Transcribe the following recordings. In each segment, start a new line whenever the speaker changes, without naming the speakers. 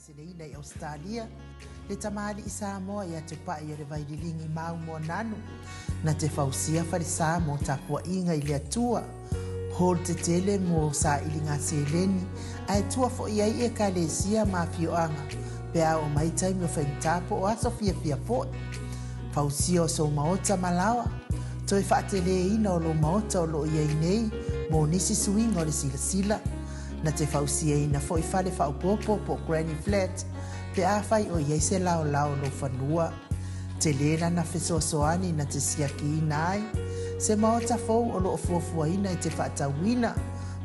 Faaleseneina i Ausetalia, le tamalii Samoa ia Tupai o le Vaililigi Māumoananu, na te fausia falesa mo tapuaiga i le Atua, hall tetele mo sailiga seleni, ae tua foi ai Ekalesia ma afioaga pe a oo mai taimi o faigata po o aso fiafia foi. Fausia o sou maota ma laoa, toe faateleina o lou maota o lo o i ai nei mo nisi suiga o le silasila. Na te fausiaina foi fale faaopoopo po o granny flat pe afai o i ai se laolao o lou fanua. Tele lana fesoasoani na te siakiina ai se maota fou o lo o fuafuaina e te faatauina,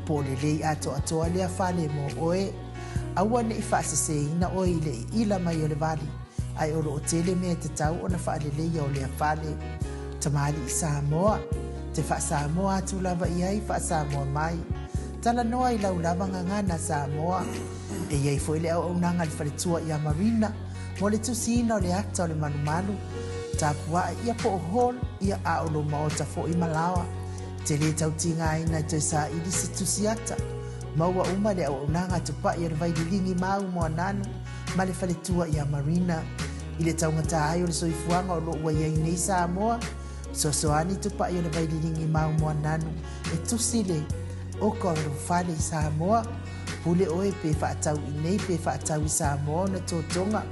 po o lelei atoatoa lea fale mo oe. Aua ne i faaseseina oe i le iila mai o le vali, ae o lo o tele mea e tatau ona faaleleia o lea fale. Tamalii Samoa, te faa-Samoa atu lava i ai, faa-Samoa mai. Talanoa i lau lava gagana Samoa. E i ai foi le auaunaga a le faletua ia Marina mo le tusiina o le ata o le malumalu, tapuae ia po o hall ia a o lou maota foi ma laoa. Te lē tau tigaina e toe saili se tusi ata. Maua uma le auaunaga a Tupai o le Vaililigi Mau Moananu ma le faletua ia Marina. I le taugata ai o le soifuaga o lo o ua i ai nei Samoa, fesoasoani Tupai o le Vaililigi Mau Moananu e tusi le oka o lou fale i Samoa. Pule oe pe faatau i nei pe faatau i Samoa ona totoga.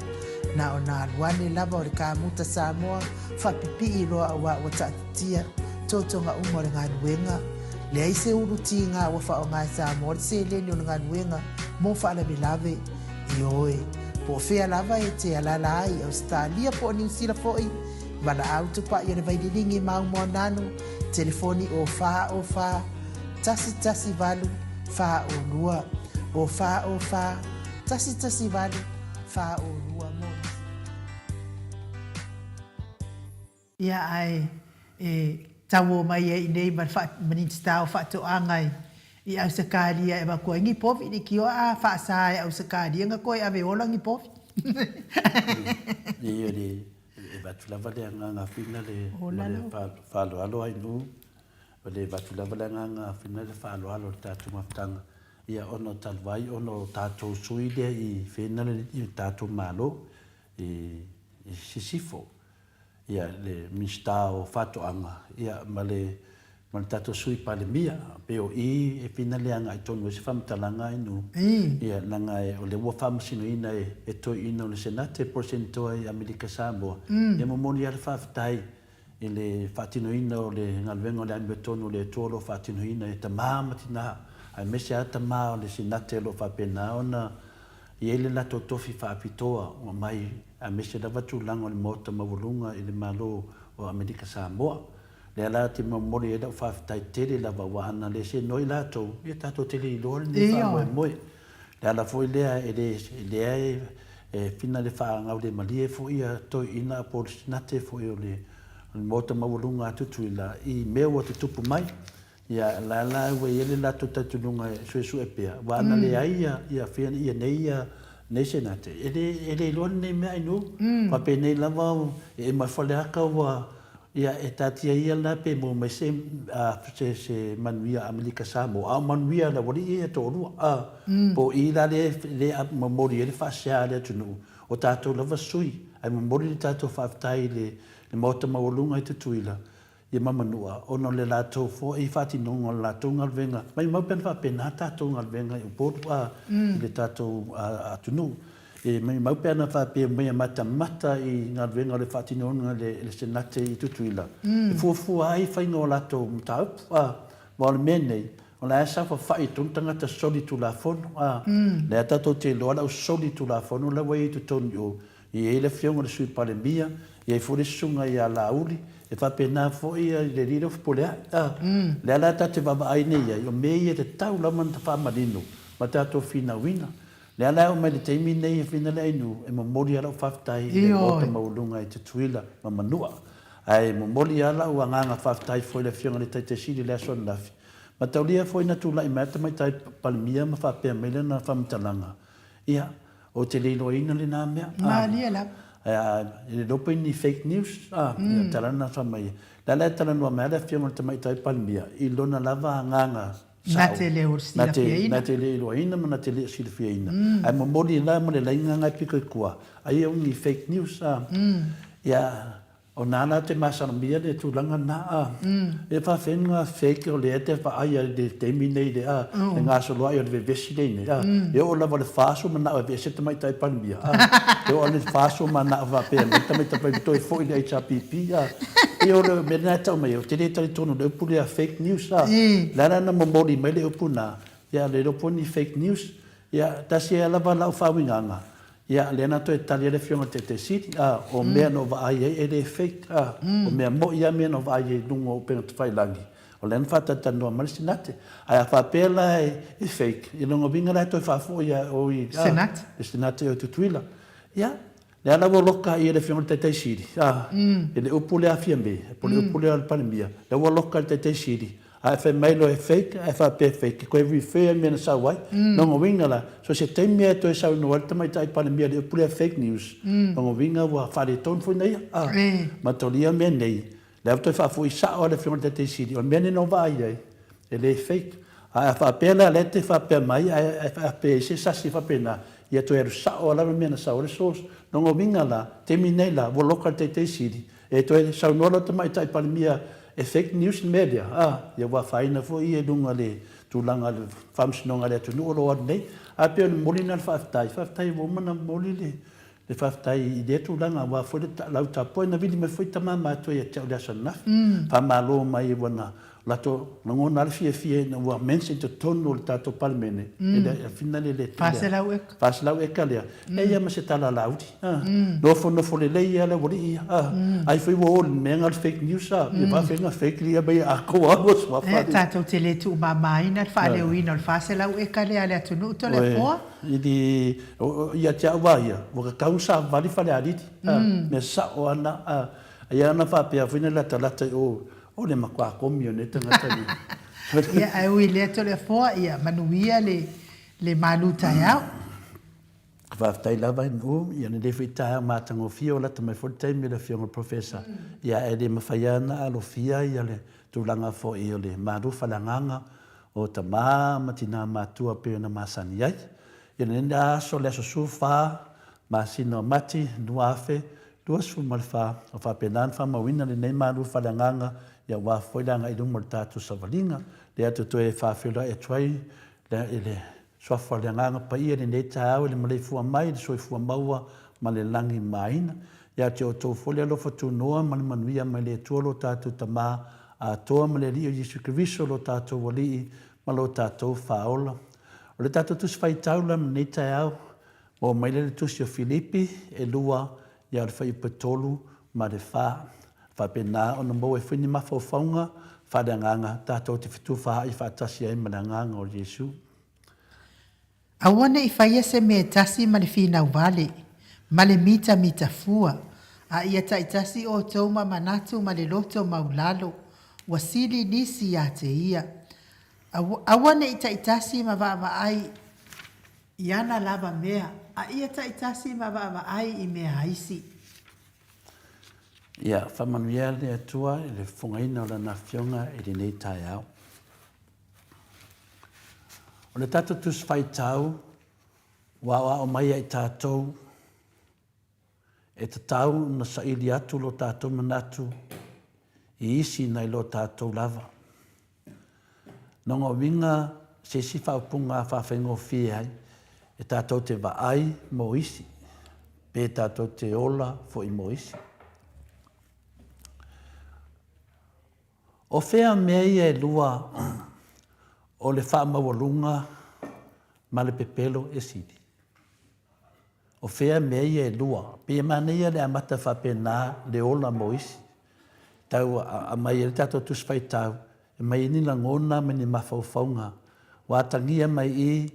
Na ona alu ane lava o le kamuta Samoa faapipii loa aua ua taatitia totoga uma o le galuega. Leai se ulu tiga ua faaaoga e Samoa le seleni o le galuega mo faalavelave. Ioe, po o fea lava e te alaala ai i Ausetalia po o Niu Sila foi, valaau tupai o le Vaililigi Maumoananu, telefoni o 4 O 4 1 1 8 4 O 2, o 4 O 4 1 1 8 4 O 2 mo nisi. Ia ae e tauō mai ai i nei ma le Minisita o Faatoaga i Ausetalia e avatu ai ni povi i kioa a faasa e Ausetalia na toe ave ola ni povi.
Ia le e avatu lava le agaga fina le ma le faaaloalo ai nu le avatu lava le agaga fina le faaaloalo o le tatou mafutaga ia ona talu ai ona o tatou sui lea i fena le i tatou Malo i Sisifo ia le Minisita o Faatoaga ia ma le ma le tatou Sui Palemia. Pei o i e fina le agai tonu ai se faamatalaga ai nu ia leaga e o lea ua faamasinoina e e toeaina o le Senate po o le Senetoa i Amerika Samoa. Ia momoli lava le faafetai i le faatinoina o le galuega o le amiotonu o le Atua o lo o faatinoina e tama ma tina aemaise lava tama o le Senate o lo o faapena ona i ai le latou tofi faapitoa ua aumai aemaise lava tulaga o le Maota Maualuga i le Malo o Amerika Samoa. Lea la te momoli ai lau faafetai tele lava aua ana le senoi latou, ia tatou te le iloa lenei faamoemoe. Le ala foi lea e le lea e e fina le faagaulemalie foi ia toeaiina po o le Senate foi o le Maota Maualuga a Tutuila i mea ua tutupu mai. Ia, la la ua i ai le latou talitonuga e suesue pea, aua ana leai ia, ia fia, ia nei, ia nei Senate, e le, e le iloa lenei mea ainu. Faapenei lava e ema i Faleata ua, ia e taatia ia la pe maua mai se, a, se, se manuia Amerika Samoa, a o manuia a le aualii ia e toalua, a, po o i la lea e, lea e momoli ai le faasea a le atunuu, o tatou lava sui, ae momoli le tatou faafetai i le, le Maota Maualuga i Tutuila, ia ma Manua, ona o le latou foi faatinoga o le latou galuega, maumau pe ana faapena tatou galuega i Upolu a i le tatou atunuu. E maumau pe ana faapea mai a matamata i galuega o le faatinoga e le Senate i Tutuila, e fuafua ai faiga o latou mataupu a, aua o le mea nei, o la e saofafai i totonu tagata soli tulafono a, lea tatou te iloa le au soli tulafono la ua i ai i totonu i o, E i ai le Afioga i le Sui Palemia, e i ai foi le Susuga ia Laauli, e faapena foi le alii lea o Fepuleai. A, lea la tatou te vaavaai nei i ai, o mea ia e tatau lava ona faamanino ma tatou finauina. Lea la e oo mai i le taimi lenei e fina le ainu, e momoli lava lau faafetai i le Maota Maualuga i Tutuila ma Manua. Ae momoli lava lau agaga faafetai foi i le Afioga i le Taitai Sili i le aso ananafi, mataulia foi na tulai mai lava le Tamaitai Palemia ma faapea mai lana faamatalaga, ia, Ou te le iloaina lena mea.
Malie lava.
E le iloa pe ni fake news, a, ia, tala na fai mai. O la e talanoa mai lava le Afioga i le Tamaitai Palemia i lona lava agaga. sao.
Na te le o silafiaina.
Na te le iloaina ma na te le silafiaina. Ae momoli la ma le laina nga e pito i tua, aia o ni fake news a. Ia, o na la te masalomia le tulaga na a. E faafenuga fake o lea te vaai ai le taimi nei le a, le gasoloai o le vevesi lea nei a. E oo lava i le 40 manao e aveese le tamaitai Palemia a. E oo lava i le 40 manao faapea mai le tamaitai Palemia toe foi i le HRPP a. E o le mea lena e tau mai ai, ou te le talitonu i le upu lea fake news a. O le a la na momoli mai le upu lena, ia le iloa po o ni fake news. Ia, tasi ai lava lau faauigaga, ia, lea na toe tali ai le Afioga i le Taitai Sili, a, o mea na ou vaai ai e le fake, a, o mea moi lava mea na ou vaai ai i luga o upega tafailagi, o lea na faatalatalanoa mai le Senate. Ae a faapea la e fake, ia lona uiga la e toe faafoi lava o i, a, le Senate o i Tutuila. Ia, lea la ua loka i le Afioga i le Taitai Sili, a, i le upu lea a Fiame, po o le upu lea a le Palemia, lea ua loka i le Taitai Sili, Ae fai mai loa e fake, ae faapea e fake, e toe refer mea na sau ai. Lona uiga la, so se taimi lava e toe saunoa ai le Tamaitai Palemia i le upu lea fake news, lona uiga ua faaletonu foi na ia. A, matolia mea nei, lea ua toe faafoi sao lava le Afioga i le Taitai Sili, o le mea lenei na ou vaai ai, e le fake. Ae a faapea la o lea e te faapea mai ae faapea i se sasi faapena, ia toe alu sao lava le mea na sau ai le source. Lona uiga la, taimi nei la, ua loka le Taitai Sili, E toe saunoa loa le Tamaitai Palemia e fake news le mea lea, a, ia ua afaina foi ia i luga o le tulaga o le faamasinoga a le atunuu o lo o alu nei. Ae pei o le momoli lena o le faafetai, faafetai ua uma ona momoli le le faafetai i lea tulaga aua foi le lau tapuai na vili mai foi tama matua ia te au i le aso ananafi. Faamalo mai ua na latou lagona lava le fiafia ina ua mention i totonu o le tatou Palemene, e le afina le le
400 eka.
400 eka lea, e ia ma se tala lauli. Nofonofo lelei ia le aualii ia. Ai foi ua o i le mea lena o le fake news a, ia faafeaga fake ia mai atoa lava suafa.
E tatou te le tuumamaina le faaleoina o le 400 eka lea a le atunuu Toleafoa.
I le, ia te au lava ia, ua tatau ona savali Falealili. Mea sao lava lena. Ia ana faapea foi na latalata i o, o le matua komi o nei tagata nei.
Ia, ae ui i lea Toleafoa, ia manuia le, le malu taeao.
Faafetai lava i Nu'u, ia lenei foi taeao matagofie ua lata mai foi le taimi o le Afioga i le Professor, ia e le mafai lava ona alofia ia le tulaga foi o le malu faaleagaga o tama ma tina matua pei ona masani ai. Ia lenei aso, le aso 14 masina o Mati 2024, o faapena ona faamauina lenei malu faaleagaga ia aua foi le agai i luma o le tatou savaliga, lea te toe faafeiloai atu ai i le Suafa o le Agaga Paia i lenei taeao i le maleifua mai i le soifua maua ma le lagi maina. Ia te outou foi le alofa tunoa ma le manuia mai le Atua lo tatou Tama atoa ma le Alii o Iesu Keriso lo tatou Alii ma lo tatou Faaola. O le tatou Tusi Faitau la ma lenei taeao, maua mai lea i le Tusi o Filipi e lua ia o le fuaiupu e tolu ma le fa. Faapena ona maua ai foi ni mafaufauga faaleagaga tatou te fetufaai faatasi ai ma le Agaga o Iesu.
Aua ne i faia se mea e tasi ma le finau vale, ma le mitamita fua, a ia taitasi outou ma manatu ma le loto maulalo, ua sili nisi ia te ia. Aua ne i taitasi ma vaavaai i ana lava mea, a ia taitasi ma vaavaai i mea a isi.
Ia faamanuia le Atua i le fofogaina o Lana Afioga i lenei taeao. O le tatou Tusi Faitau ua aoao mai ia i tatou e tatau ona saili atu lo tatou manatu i isi nai lo tatou lava. Nonga uiga se isi faaupuga faafaigofie ai, e tatou te vaai mo isi, pe tatou te ola foi mo isi. O fea mea ia e lua o le faamaualuga ma le pepelo e sili? O fea mea ia e lua? Pei e manaia le amata faapena le ola mo isi. Tau aumai ai le tatou Tusi Faitau, e aumai ai ni lagona ma ni mafaufauga ua atagia mai i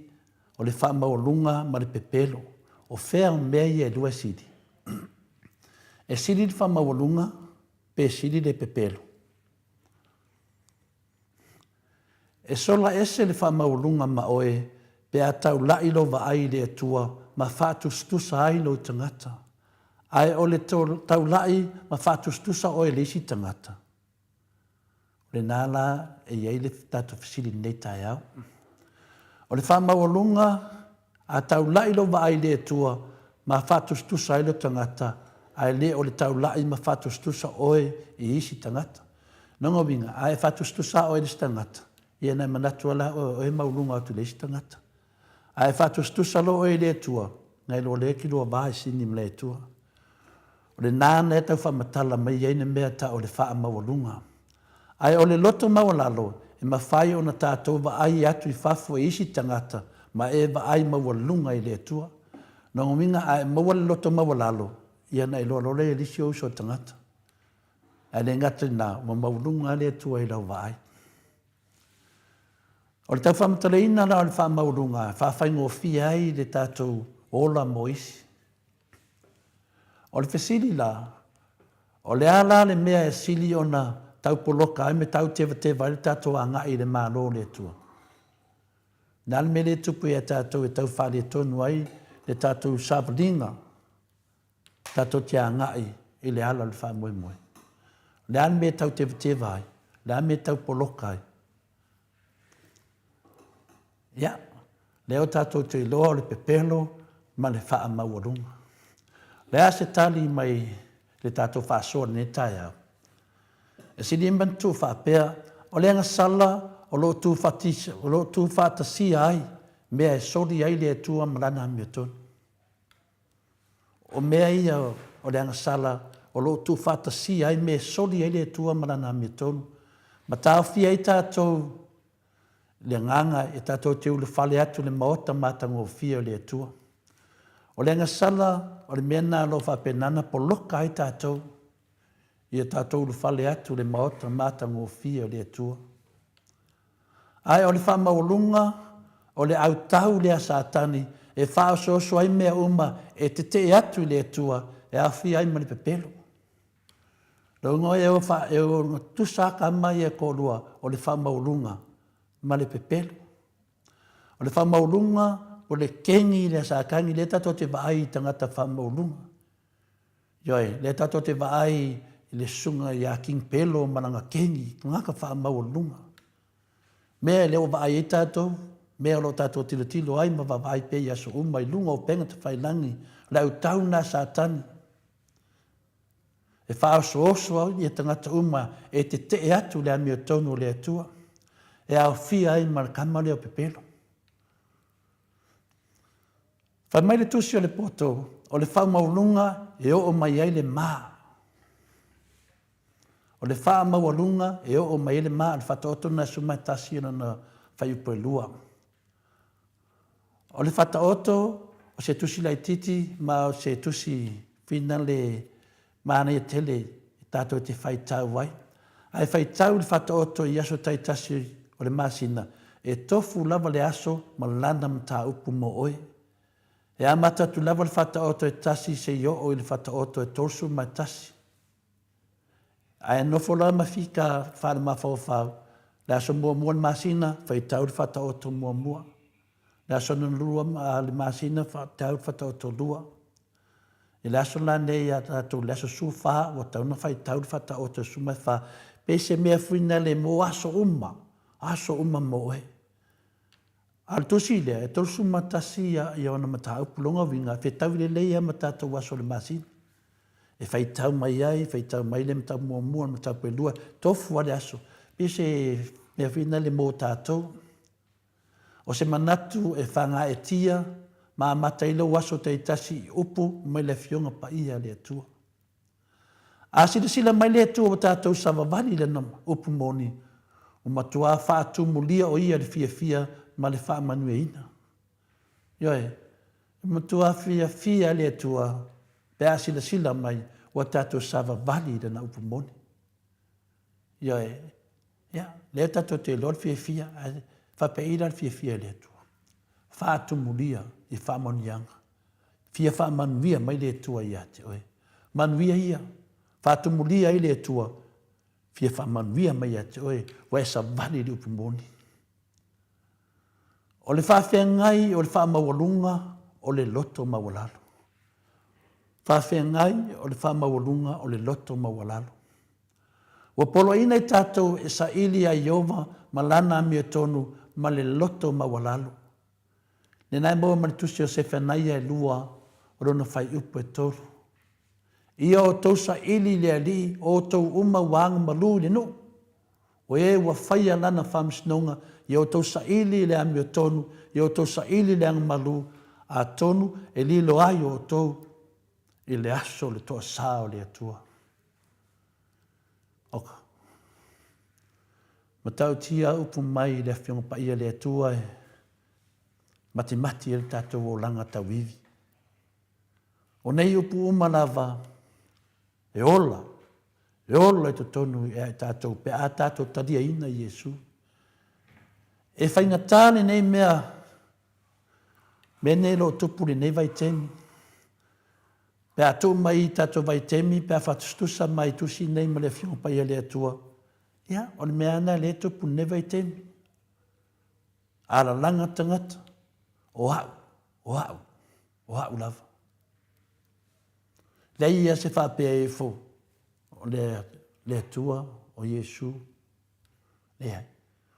o le faamaualuga ma le pepelo. O fea o mea ia e lua e sili? E sili le faamaualuga pe sili le pepelo? E sola ese le faamaualuga ma oe pe a taula'i lou vaai i le Atua ma faatusatusa ai lou tagata. Ae o le taula'i ma faatusatusa oe i le isi tagata. Lena la e i ai le tatou fesili i lenei taeao. O le faamaualuga, a taulai lou vaai i le Atua ma faatusatusa ai lou tagata, ae le o le taulai ma faatusatusa oe i isi tagata. Lona uiga, a e faatusatusa oe i le isi tagata, ia na e manatu lava la oe o oe e maualuga atu i le isi tagata. A e faatusatusa loa oe i le Atua, na iloa lea e te lua va i sini ma le Atua. O lena na e tau faamatala mai ai le mea tau o le faamaualuga. Ae o le loto maualalo, e mafai ona tatou vaai atu i fafo i isi tagata ma e vaai maualuga i le Atua. Lona uiga a e maua le loto maualalo, ia ona e iloa loa lea e le isi ou uso tagata. Ae le gata i lena, ua maualuga lava le Atua i lau vaai. O le tau faamatalaina la o le faamaualuga e faafaigofie ai le tatou ola mo isi. O le fesili la, o le a la le mea e sili ona tau poloka ai ma tau tevateva ai le tatou agai i le Malo o le Atua? O le a le mea lea e tupu ia tatou e tau faaletonu ai le tatou savaliga tatou te agai i le ala o le faamoemoe? O le a le mea e tau tevateva ai? O le a le mea e tau poloka ai? Ia, lea ua tatou te iloa o le pepelo ma le faamaualuga. O le a se tali mai le tatou faasoa i lenei taeao? E sili manatua faapea, o le agasala o lo o tuufaatasia ai mea e soli ai le Atua ma Lana amiotonu. O mea ia o le agasala o lo o tuufaatasia ai mea e soli ai le Atua ma Lana amiotonu, ma taofia ai tatou i le agaga e tatou te ulufale atu i le maota matagofie o le Atua. O le agasala o le mea lena o lo o faapena ona poloka ai tatou ia tatou ulufale atu i le maota matagofie o le Atua. Ae o le faamaualuga o le autau lea a Satani e faaosooso ai mea uma e tetee atu i le Atua e aofia ai ma le pepelo. Lona uiga e ogatusa lava tama ia e toalua o le faamaualuga ma le pepelo. O le faamaualuga o le kegi lea a Satani lea tatou te vaai i tagata faamaualuga. Ioe, lea tatou te vaai i le susuga ia King Pelo ma lana kegi, tagata faamaualuluga. Mea lea ua vaai ai tatou, mea o lo o tatou tilotilo ai ma vaavaai pea i aso uma i luga o upega tafailagi, o le autau lena a Satani e faaosooso ai ia tagata uma e tetee atu i le amiotonu o le Atua, e aofia ai ma le tama lea o Pepelo. Fai mai le tusi o le poto, o le faamaualuga e oo mai ai le ma. O le faamaualuga e oo mai ai le ma, o le faataoto lena e 11 lona fuaiupu e 2. O le faataoto o se tusi laitiiti ma o se tusi finale manaia tele e tatou te faitau ai. Ae faitau le faataoto i aso taitasi o le masina, e tofu lava le aso ma lana mataupu mo oe. E amata atu lava le faataoto e tasi seia oo i le faataoto e 31. Ae nofo loa ma fika faalemafaofao, le aso muamua o le masina, faitau le faataoto muamua. Le aso lona lua o le masina, faitau le faataoto lua. I le aso la nei ia tatou, le aso 14, ua tatau ona faitau le faataoto e 14, pei se mea foi lea mo aso uma, aso uma mo oe. A o le tusi lea, e 31 ia ona mataupu, lona uiga, e fetaui lelei lava ma tatou aso o le masina. E faitau mai ai, faitau mai le mataupu muamua, le mataupu e lua, tofu lava le aso. Pei se mea foi lea mo tatou. O se manatu e fagaetia ma amata ai lou aso taitasi i upu mai le Afioga Paia a le Atua. A silasila mai le Atua ua tatou savavali i Lana upu moni, ua matua faatumulia o Ia i le fiafia ma le faamanuiaina. Ioe, e matua fiafia le Atua pe a silasila mai ua tatou savavali i Lana upu moni. Ioe, ia, lea tatou te iloa le fiafia, ae faapei la le fiafia i le Atua? Faatumulia i faamanuiaga. Fia faamanuia mai le Atua ia te oe. Manuia ia, faatumulia ai le Atua, fia faamanuia mai ia te oe, ua e savali i le upu moni. O le faafeagai o le faamaualuga o le loto maualalo. Faafeagai o le faamaualuga o le loto maualalo. Ua poloaiina i tatou e saili iā Ieova ma Lana amiotonu ma le loto maualalo. Lena e maua ma le tusi o Sefanaia e lua o lona faaiupu e tolu. Ia outou saili i le Alii, o outou uma ua agamalu i le nuu. O e ua faia lana faamasinoga, ia outou saili i le amiotonu, ia outou saili i le agamalu, atonu e lilo ai outou i le aso o le toasā o le Atua. Oka. Matautia upu mai i le Afioga Paia a le Atua e matimati ai le tatou olaga tauivi. O nei upu uma lava e ola, e ola i totonu ia i tatou pe a tatou taliaina Iesu. E faigata lenei mea, mea nei o lo o tupu i lenei vaitaimi. Pe a tuu mai i tatou vaitaimi pe a faatusatusa mai tusi nei ma le Afioga Paia a le Atua, ia, o le mea lava lena lea e tupu i lenei vaitaimi. Alalaga tagata, o au, o au, o au lava. Leai ia se faapea ifo o le, le Atua, o Iesu. Leai.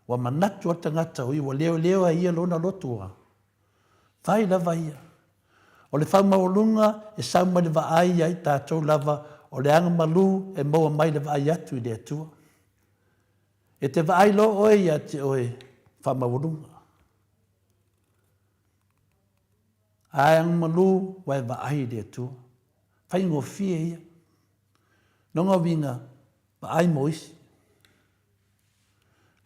Ua manatu a le tagata o ia, ua leoleo e ia lona loto ua fai lava ia. O le faumaualuga e sau mai le vaai ia i tatou lava, o le agamalu e maua mai le vaai atu i le Atua. E te vaai loa oe ia te oe faamaualuga. Ae agamalu ua e vaai i le Atua. Faigofie ia. Lona uiga, vaai mo isi.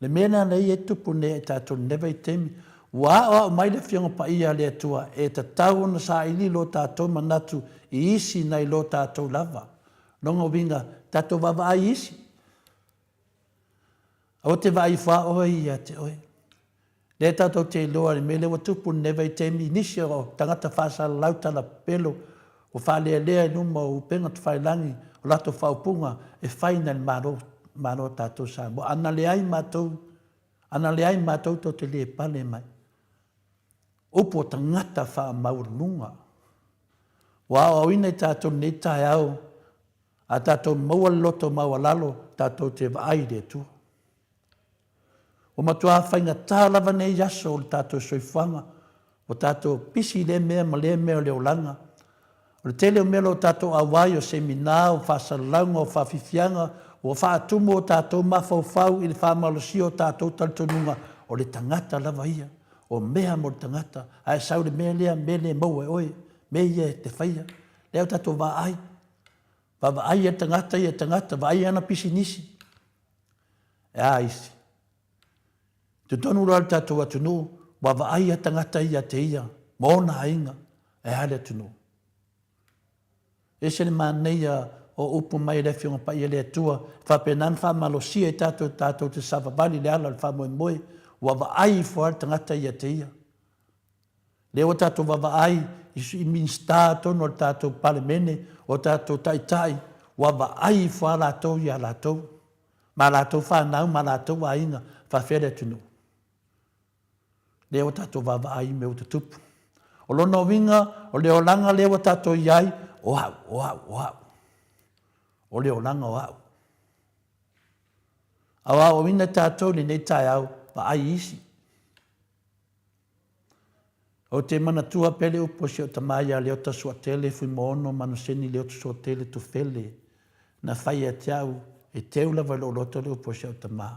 Le mea lena lea e tupu nei i tatou i lenei vaitaimi, ua aoao mai le Afioga Paia a le Atua e tatau ona saili lo tatou manatu i isi nai lo tatou lava. Lona uiga, tatou vaavaai i isi. Aua te vaai ifo lava oe ia te oe. Lea tatou te iloa i le mea lea ua tupu i lenei vaitaimi, nisi o tagata faasalalau tala pepelo ua faalealea i luma o upega tafailagi o latou faaupuga e fai nai le Malo, Malo o tatou Samoa. A na leai matou, a na leai matou tou te le pale mai. Upu o tagata faamaualuluga. Ua aoaoina i tatou i lenei taeao, a tatou maua le loto maualalo, tatou te vaai i le Atua. Ua matua faigata lava nei aso o le tatou soifuaga, ua tatou pisi i lea mea ma lea mea o le olaga. O le tele o mea o lo o tatou auai, o semina, o faasalalauga, o faafiafiaga, ua faatumu o tatou mafaufau i le faamalosia o tatou talitonuga, o le tagata lava ia, o mea mo le tagata, a e sau i le mea lea, mea le maua e oe, mea ia e te faia. Lea ua tatou vaai, vaavaai ia le tagata ia tagata, vaai ana pisinisi. E a isi? Totonu loa le tatou atunuu, ua vaai a tagata ia te ia ma ona aiga, e a le atunuu? Ese le manaia o upu mai e le Afioga Paia le Atua, e faapena ona faamalosia i tatou, tatou te savavali i le ala o le faamoemoe, ua vaai ifo lava le tagata ia te ia. Lea ua tatou vaavaai i Minisita atonu o le tatou Palemene, o tatou Taitai, ua vaai ifo lava latou ia latou, ma latou fanau ma latou aiga, faafefea le atunuu? Lea ua tatou vaavaai i mea ua tutupu. O lona uiga, o le olaga lea ua tatou i ai, o au, o au, o au. O le olaga o au. Aoaoina tatou i lenei taeao, vaai i isi. Ou te manatua pea le upu a si ou tama ia Leota Suatele Fuimaono Manuseni Leota Suatele Tufele na fai ia te au, e teu lava i lou loto le upu a si au tama.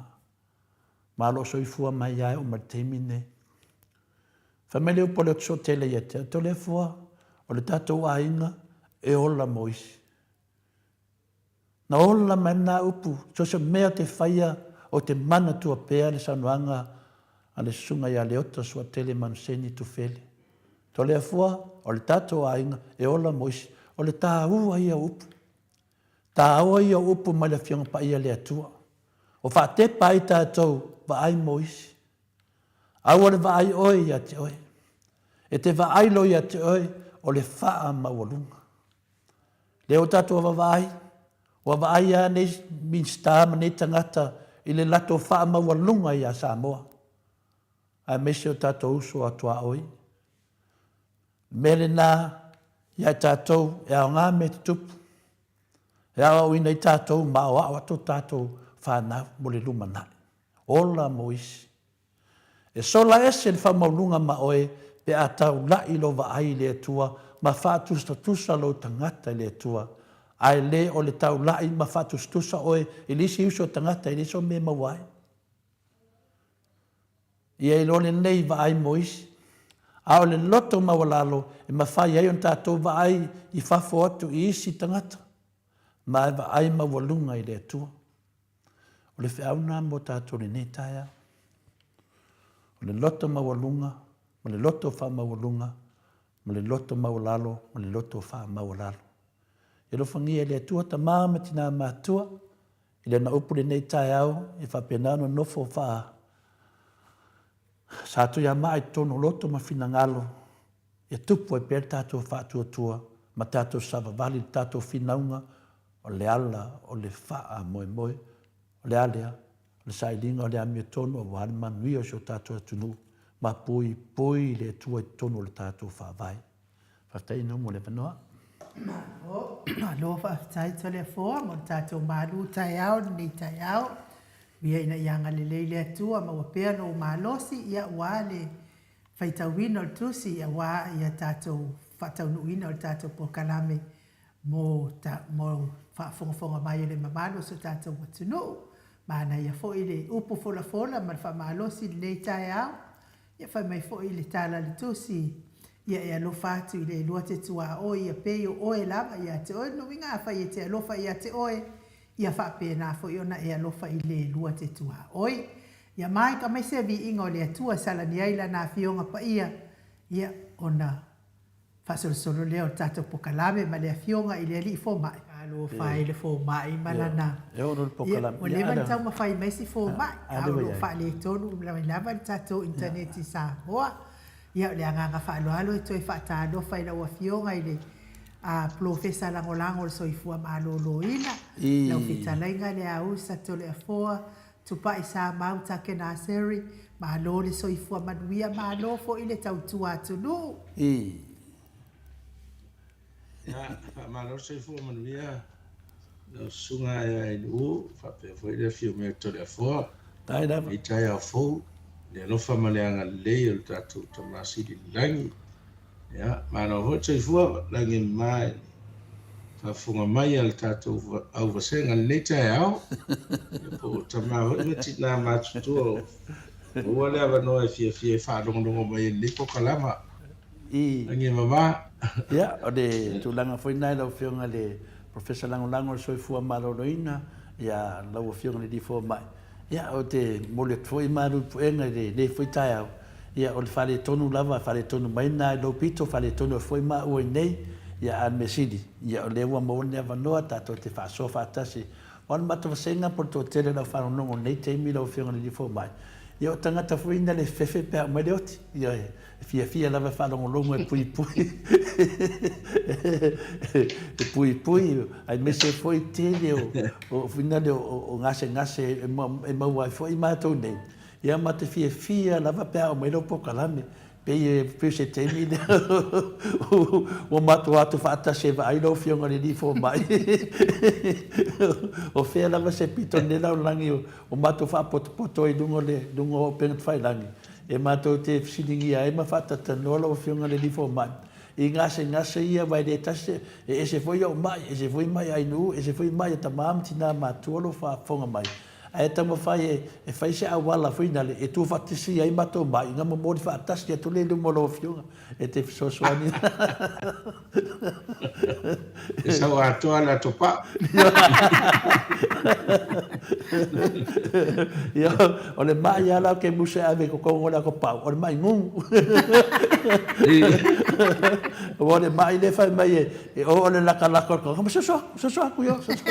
Ma o lo o soifua mai lava e oo mai i le taimi lenei. Fai mai le upu a Leota Suatele ia te au, Toleafoa, o le tatou aiga e ola mo isi. Na ola mai lena upu, so se mea ou te faia, ou te manatua pea le saunoaga a le Susuga ia Leota Suatele Manuseni Tufele. Toleafoa, o le tatou aiga, e ola mo isi. O le taua ia o upu. Taua ia o upu mai le Afioga Paia a le Atua. Ua faatepa ai tatou vaai mo isi. Aua le vaai oe ia te oe. E te vaai loa ia te oe, o le faamaualuga. Lea ua tatou vaavaai, ua vaai lava nei Minisita ma nei tagata i le latou faamaualuga ia Samoa, aemaise o tatou uso a tuaoi. O le mea lena ia i tatou e aoga mea tutupu, e aoaoina ai tatou ma aoao atu tatou fanau mo le lumanai. Ola mo isi. E sola ese le faamaualuga ma oe pe a taula'i lou vaai i le Atua ma faatusatusa lou tagata i le Atua, ae le o le taula'i ma faatusatusa oe i le isi uso tagata i le isi o mea e maua ai. Ia iloa lenei vaai mo isi, a o le loto maualalo e mafai ai ona tatou vaai i fafo atu i isi tagata, ma e vaai maualuga i le Atua. O le feau lena mo tatou i lenei taeao. O le loto maualuga, ma le loto faamaualuga, ma le loto maualalo, ma le loto faamaualalo. Ia alofagia e le Atua tama ma tina matua, i lana upu lenei taeao e faapena ona nofo faa Satuiamaa i totonu o loto ma finagalo, ia tupu ai pea le tatou faatuatua ma tatou savavali i le tatou finauga o le ala o le faamoemoe, o le a lea? O le sailiga o le amiotonu aua le manuia o si o tatou atunuu ma puipui i le Atua i totonu o le tatou Faavae. Faafetai inu mo le avanoa.
Malo, malo faafetai Toleafoa mo le tatou malu taeao i lenei taeao. Ia ina ia agalelei le Atua maua pea lou malosi ia aua le faitauina o le tusi aua ia tatou faataunuuina o le tatou polokalame mo ta mo faafogafoga mai a le mamalu o si o tatou atunuu. Manaia foi le upu folafola ma le faamalosi i lenei taeao. Ia fai mai foi le tala a le Tusi, Ia e alofa atu i le elua te tuaoi ia pei o oe lava ia te oe. Lona uiga afai e te alofa ia te oe, ia faapena foi ona e alofa i le elua te tuaoi. Ia maika mai se viiga o le Atua e salani ai Lana Afioga Paia, ia ona faasolosolo lea o le tatou pokalame ma le Afioga i le Alii Fomai. Talofa e le Fomai ma lana. Ia, ua leva ona taumafai mai si Fomai, a o lo o faaletonu mai lava le tatou internet i Samoa. Ia, o le agaga faaaloalo e toe faatalofa i lau Afioga i le Polofesa Lagolago o le Soifua Maloloina, lau Fetalaiga Leausa Toleafoa Tupai Samau Takenaseri, malo le soifua manuia, malo foi le tautua atunuu.
Ia, faamalo le soifua manuia lau susuga ia Ainu'u, faapea foi le afio mai o Toleafoa.
Faafetai lava.
I taeao fou, le alofa ma le agalelei o le tatou Tama Sili i le Lagi. Ia, malo foi le soifua, lagi e mama i le faafofoga mai a le tatou auvasega i lenei taeao. Ia, po o tama foi ma tina matutua o maua le avanoa e fiafia e faalogologo mai i lenei pokalama. Lagi e mama.
Ia, o le tulaga foi lena i lau Afioga i le Professor Lagolago o le Soifua Maloloina, ia, lau Afioga i le Alii Fomai, Ia, ou te momoli atu foi malu i puega i lenei foi taeao. Ia, o le faaletonu lava, faaletonu mai lena i lou pito, faaletonu atu foi maua i inei. Ia, a o le mea sili, ia, o lea ua maua lenei avanoa tatou te faasoa faatasi. Aua o le matou vasega po o le toatele o le aufaalogologo i lenei taimi lau Afioga i le Alii Fomai, ia, o tagata foi na le fefe pe a aumai le oti. Ioe. E fiafia lava e faalogologo e puipui e puipui aemaise foi tele o o fina lea o gasegase e maua ai foi matou nei. Ia ma te fiafia lava pe a aumai lou polokalame. Pei e pei o se taimi lea ua matou o atu faatasi e vaai lau Afioga i le Alii Fomai. O fea lava se pito o lenei lalolagi o matou faapotopoto ai i luga o le luga o upegatafailagi. E matou te fesiligia ai ma faatalatanoa lau Afioga i le Alii Fomai i gasegase ia aua e le tasi se, e ese foi ou mai, ese foi mai a Ainuu, ese foi mai a tama ma tina matua o lo o faafofoga mai, ae taumafai e e fai se auala foi nale e tuufaatasia ai matou mai ina momoli faatasi atu lea i luma o lau Afioga e te fesoasoani.
E sau atoa le ato pao.
Ia, o le mai lava la o ke musa e ave i totonu o le ato pao, o le mai gugu. Aua o le mai lea e fai mai e o o le lakalaka o le tagata, ma soso atu, soso atu, io, soso.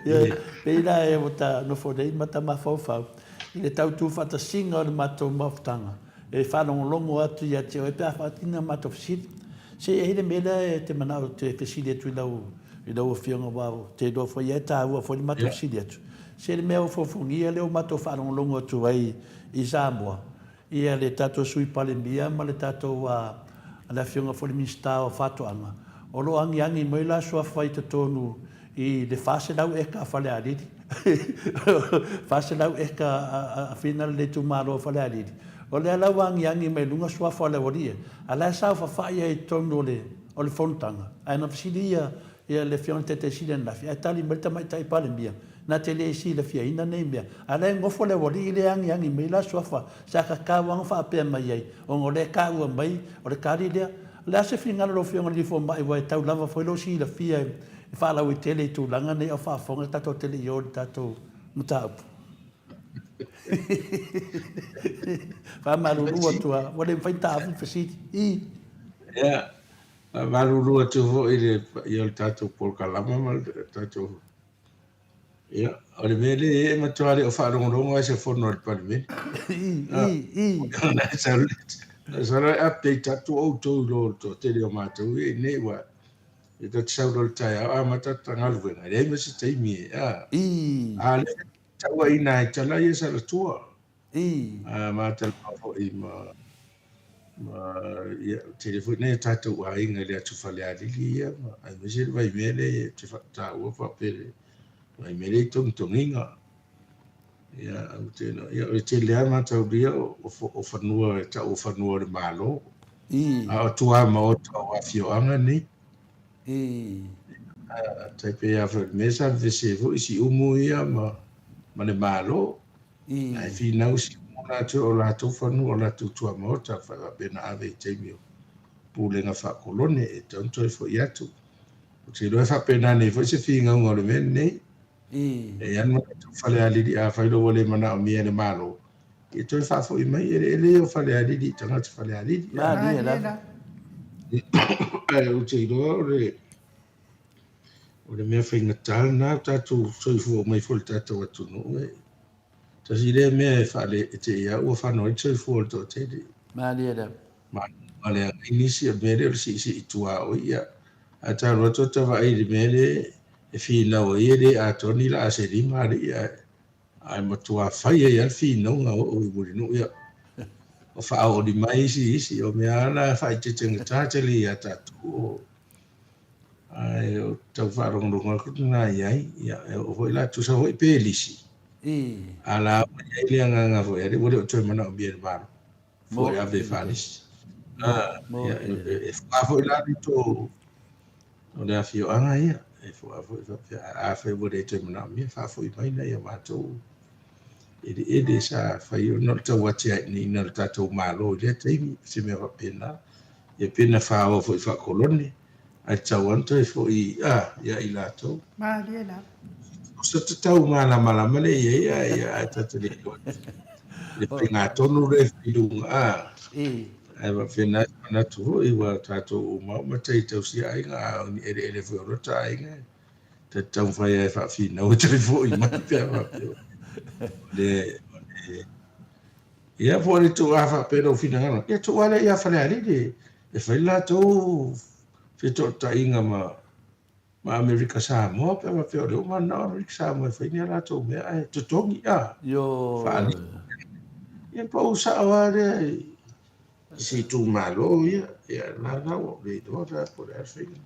Ia, pei la e ua ta nofo nei ma ta mafaufau i le tau tuufaatasiga o le matou mafutaga. E faalogologo atu ia te oe pe a faatino a matou fesili. Se e i ai le mea lea e te manao ou te fesili atu i lau, i lau Afioga aua ou te iloa foi e taua foi le matou fesili atu. Se le mea ua fofogia lea ua matou faalogologo atu ai i Samoa, ia le tatou Sui Palemia ma le tatou, a, le Afioga foi i le Minisita o Faatoaga, o lo o agiagi mai la suafa i totonu. i le 400 eka a Falealili, 400 eka a Fina le itumalo o Falealili, o lea la ua agiagi mai luga suafa o le aualii e, a la e saofafai ai i totonu o le o le fonotaga. Ae na fesili ia ia le Afioga i le Taitai Sili ananafi, ae tali mai le Tamaitai Palemia, na te le silafiaina nei mea. A la e nofo le aualii lea e agiagi mai la suafa, sa tatau lava ona faapea mai ai, ona o lea e taua mai o le tali lea. O le a se finagalo o lau Afioga i le Alii Fomai, aua e tau lava foi lou silafia e faalauaitele i tulaga nei a o faafofoga tatou te le i o i le tatou mataupu. Faamalulu atu lava, ua le mafai ona taafi le fesili. I.
Ia, faamalulu atu foi i le paia o le tatou polokalama ma le tatou. Ia, o le mea lea e matua le o faalogologo ai se fono a le Palemene.
I, i, i.
Na sau e update atu outou i lo le toatele o matou ia i nei ua e ta te sau loa i le taeao amata ta galuega, e leai ma se taimi e, a.
I.
A lea tauaiina ai tala ia Salatua.
I.
A matalanoa foi ma ma ia tele foi nai o tatou aiga i le atu Falealili ia ma aemaise le vaimea lea ou te faataua faapea le vaimea lea i togitogiga. Ia ou te iloa ia o le tele lava mataulia o fanua e tau o fanua o le Malo.
I.
A o tuamaota o afioaga nei.
I.
Tai pei lava foi o le mea sa vevesi ai foi Siumu ia ma ma le Malo.
I.
Ae finau Siumu latou o latou fanua o latou tuamaota faapea na ave i taimi o pulega faakolone e tatau ona toe foi atu. Ou te iloa e faapena nei foi se finauga o le mea lenei.
I.
E i ai lava manatu Falealili afai loa ua le manaomia e le Malo, ia toe faafoi mai eleele ia o Falealili i tagata Falealili.
Malie lava.
Ae ou te iloa o le o le mea faigata lena o tatou soifua mai foi i le tatou atunuu e tasi lea mea e faale e te i ua fano ai le soifua o le toatele.
Malie lava.
Ma le ai nisi o le mea lea o le siisii tuaoi ia ae talu atu ota vaai i le mea lea e finau ai e le atoa ni laa se lima alii ae Ae matua fai ai lava le finauga o oo i Mulinuu ia. O faaoli mai isi isi, o mea lava la e faaeteetegata tele ia tatou. Ae o tau faalogologo atu lena i ai, ia e oo foi la, tusa foi pe lisi. A la ua i ai le agaga foi lea ua le o toe manaomia e le Malo. Foi e ave e faalisi. Ia, e fuā foi la le tou o le afioaga ia, e fuā foi faapea, afai ua le toe manaomia, faafoi mai nai a matou eleele sa fai ona o le tauatiaeina o le tatou Malo i lea taimi, se mea faapena. Ia pe na faoa foi faakolone, ae tatau lava ona toe foi ia i latou.
Malie lava.
O se tatau malamalama lea i ai, ae ia, ae ta te le iloa le faiga tonu lea e fai i luga, a. Ae faapena se manatu foi, ua tatou uma uma tai tausia aiga, a o ni eleele foi o lota aiga, ta te taumafai lava e faafinau e toe foi mai pe a faapea. O le, o le, ia po o le tuu a faapea lou finagalo, ia tuu lava lea ia Falealili e fai le latou fetootaiga ma ma Amerika Samoa pe a faapea o lea ua mananao Amerika Samoa e fai ni a latou mea ae totogi a
faali.
Ia pau sao lava lea i se itumalo ia, ia la la ua le iloa la po o le a le faiga.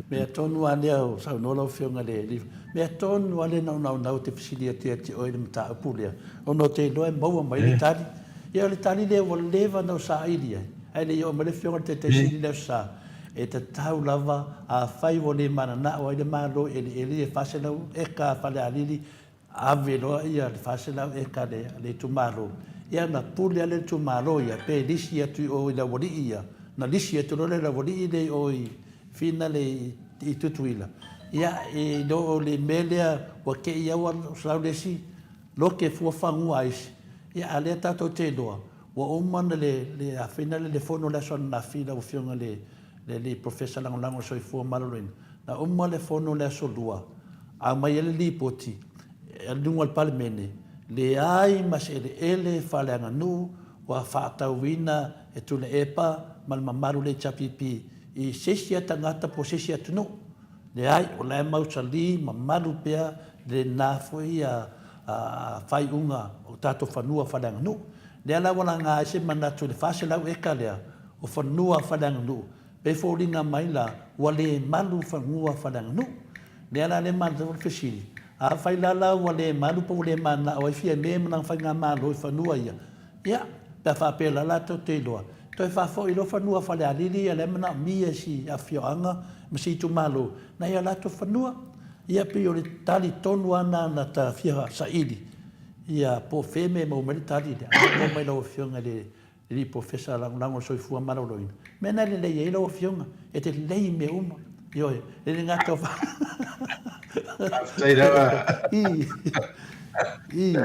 Mea tonu lava lea o saunoa lau Afioga i le alii, mea tonu lava lea na ou naunau ou te fesili atu ia te oe i le mataupu lea, ona ou te iloa e maua mai le tali. Ia o le tali lea ua leva ona ou saili ai, ae le i oo mai le Afioga i le Taitai Sili i le Aso Sa, e tatau lava, afai ua le mananao ai le Malo i eleele ia e 400 eka a Falealili, ave loa ia le 400 eka a le itumalo, ia ona pule lava lea e le itumalo ia, pe lisi atu i o i le aualii ia, ona lisi atu loa lea e le aualii lea i o i Finale i Tutuila, ia i lo o le mea lea ua te i au sau le isi lote fua fanua a isi, ia a lea tatou te iloa, ua uma ona le, le afina le fono i le aso ananafi lau Afioga i le le alii Professor Lagolago o le Soifua Maloloina, na uma le fono i le aso Lua, aumai ai le lipoti i luga o le Palemene, leai ma se eleele faaleaganuu ua faatauina e Tuilaepa ma le mamalu o le HRPP i se isi tagata po o se isi atunuu. Leai, o la e mausali ma malu pea lena foi faaiuga o tatou fanua faaleaganuu. Lea la ua laga ai se manatu i le 400 eka lea o fanua faaleaganuu, pe foliga mai la ua le malu fanua faaleaganuu. Lea la lea manatua le fesili, afai la la ua le malu pe ua le mananao ai Fiame ma lana faigamalo i fanua ia, ia, pe a faapea la latou te iloa, toe faafoi loa fanua Falealili ia lea e manaomia e si afioaga ma si itumalo nai a latou fanua. Ia pei o le tali tonu lava lena na ta fia saili, ia po o fea mea e maua mai ai le tali lea, a maua mai i lau Afioga i le Alii Polofesa Lagolago o le Soifua Maloloina. O mea na e lelei ai lau Afioga, e te lelei i mea uma. Ioe, e le gata o
Faafetai lava.
I. I.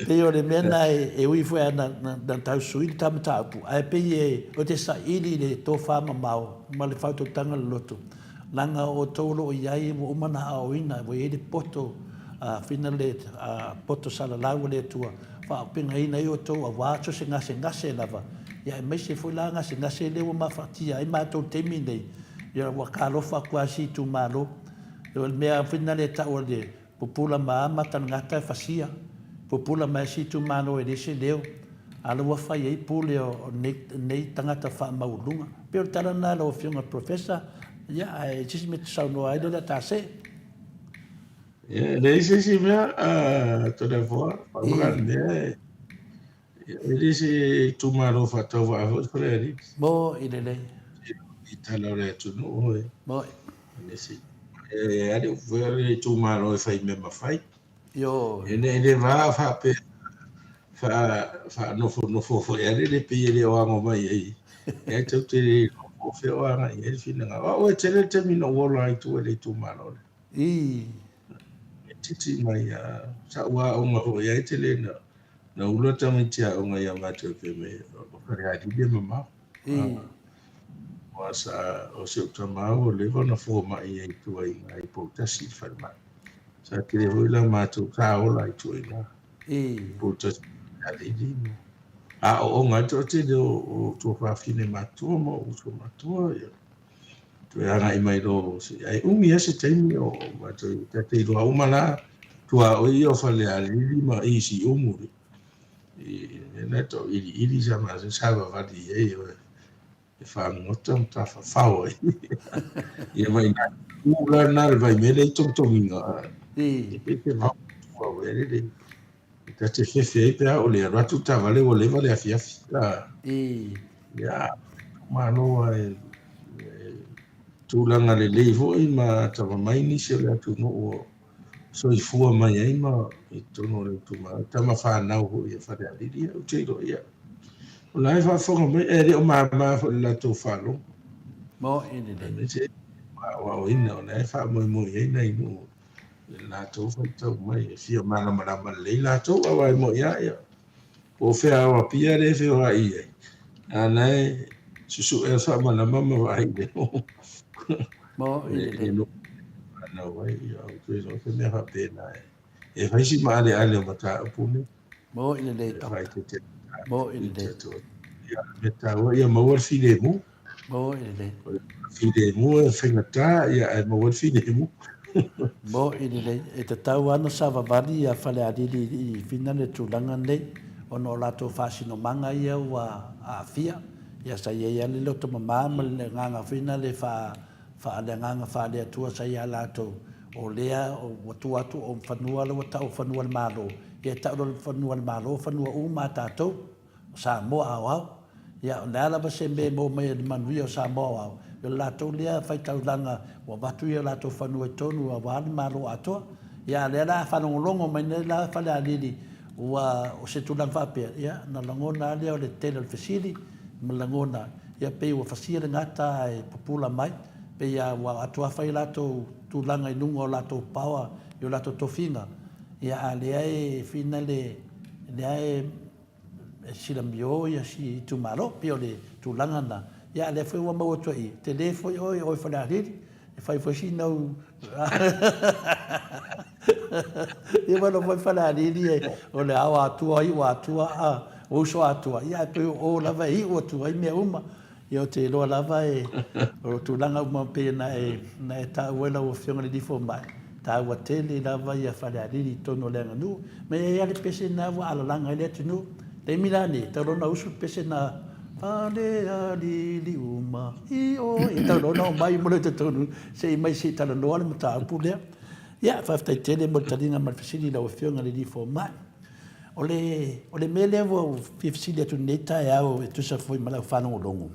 Pei o le mea na e ui foi a na tau sui le ta mataupu, ae pei e o te saili i le tofa mamao ma le faautautaga loloto, leaga o outou o lo o i ai ua uma ona aoaoina, ua i ai le poto fina le poto salalau a le Atua, faaaupegaina ai outou aua so o se gasegase lava, ia aemaise foi la gasegase lea ua mafatia ai matou i le taimi lenei, ia ua talofa atu lava i si itumalo. O le mea foi lena e tau o le pupula ma a mata gata e fasia, pupula mai si itumalo e leai se leo, a la ua fai ai pule o nei tagata faamaualuluga. E pei o le tala lena lau Afioga i le Professor, ia ae se isi mea e te saunoa ai lea o le a ta see.
Ia, e leai se isi mea, Toleafoa, pau la le mea e le se itumalo faatauvaa foi Falealili.
Mo'i lelei.
I tala o le atunuu e.
Mo'i.
E ale ua le itumalo e fai mea mafai.
Ioe.
E le le va faapea faanofonofo foi ale le pei e le o ago mai ai. E tau te le iloa po o fea o agai i ai le finagalo. O au e tele le taimi na ou ola ai i tua i le itumalo lea.
I.
E titi mai a sa'u aoga foi ai tele na na ula tamaiti aoga ia matou pe me o Falealili e mamao.
I.
Aua sa o si ou tama ua leva ona fomai ai i tua i ina i Poutasi i le falemai. Sa tele foi la matou sa ola i tua i ina.
I.
Poutasi Falealili ma aooga ai le toatele o tuafafine matutua ma uso matutua ia. Toe agai mai loa ae umi lava se taimi o matou ta te iloa uma la tuaoi ia o Falealili ma i Siumu i mea na tau iliili sa matou savavali i ai e fagota ma tafafao ai ia ma ina tu la na le vaimea lea i togitogiga e pei te vao tua ua lele ta te fefe ai pe a o le alu atu le taavale ua leva le afiafi Ia, malo e tulaga lelei foi ma atamamai nisi o le atunuu o soifua mai ai ma i totonu o le itumalo, tama fanau foi a Falealili, ia ou te iloa, ia, o la e faafofoga mai, e le o mama foi i le latou faalogo.
Mo'i lelei.
Aemaise aoaoina, o la e faamoemoe i ai nai nuu i le latou faitau mai, e fia malamalama lelei latou, aua e mo'i lava, ia, Po o fea ao Apia lea e feoai ai, a na e susue le faamalama ma vaai i le
Mo i le
fanau ai, ia ou te iloa se mea faapena e fai si maaleale o mataupu nei.
Mo i lelei Doctor. Mo i lelei.
Ia, mea taua ia maua le filemu.
Mo'i lelei.
O le filemu e faigata, ia ae maua le filemu.
Mo'i lelei. E tatau lava ona savavali ia Falealili i Fina le tulaga lenei, ona o latou faasinomaga ia ua aafia. Ia sa i ai lava le loto mama ma le agaga foi lena le faa, faa, le agaga faale-Atua sa ia latou, o lea ua tuu atu o fanua la ua tau o fanua a le Malo, ia e tau loa le fanua a le Malo, o fanua uma a tatou. o Samoa aoao. Ia, o le a lava se mea e maua mai ai le manuia o Samoa aoao, ia o le latou lea faitaulaga ua avatu ia o latou fanua i totonu aua le Malo atoa. Ia, a o lea la a faalogologo mai nei la Falealili ua o se tulaga faapea, ia, ona lagona lava lea o le tele o le fesili ma le lagona, ia pei ua fasia le gata ae pupula mai, pei lava ua atu fai latou tulaga i luga o latou power i o latou tofiga, ia a o lea e fina le, lea e e silamio ia si itumalo, pei o le tulaga lena. Ia a lea foi ua maua atu ai i i, tele foi oe oe Falealili, e fai foi sina au Ia ma foi Falealili e o le ao atua, iu atua, a uso atua, ia ae pei o o lava e iu atu ai mea uma. Ia ou te iloa lava e, o tulaga uma pei ona e, na e taua e lau Afioga i le Alii Fomai, taua tele lava ia Falealili i totonu o le aganuu. Ma e i ai lava le pese lena ua alalaga ai le atunuu. Taimi la nei, talu ona usu le pese na Falealili uma i o. E tau loa ona omai mo le totonu se i mai se i talanoa le mataupu lea. Ia, faafetai tele mo le taliga ma le fesili i lau Afioga i le Alii Fomai. O le, o le mea lea ua ou fia fesili atu i lenei taeao e tusa foi ma lau faalogologo,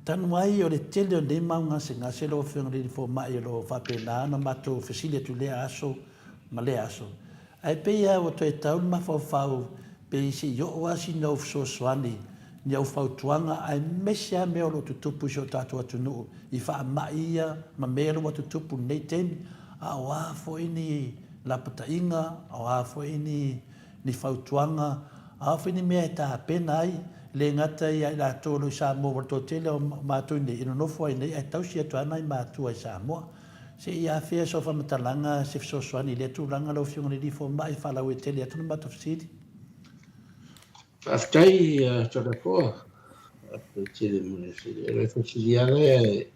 talu ai o le tele o nei mau gasegase lau Afioga i le Alii Fomai o lo o faapena ona matou fesili atu i lea aso ma lea aso, Ae pei lava ua toe tau le mafaufau pei se i oo lava sina ou fesoasoani, ni au fautuaga aemaise lava mea o lo o tutupu i si o tatou atunuu i faamai ia ma mea ua tutupu i lenei taimi, a o a foi ni lapataiga, a o a foi ni ni fautuaga, a o a foi ni mea e tapena ai, e le gata ia i latou o lo o i Samoa ua toatele o matou i inei e nonofo ai nei ae tausi atu lava nai matua i Samoa. Se i afea sau faamatalaga, se fesoasoani i lea tulaga lau Afioga i le Alii Fomai, faalauaitele atu le matou fesili.
Faafetai Toleafoa, faafetai tele mo le fesili. O le fesili lava lea e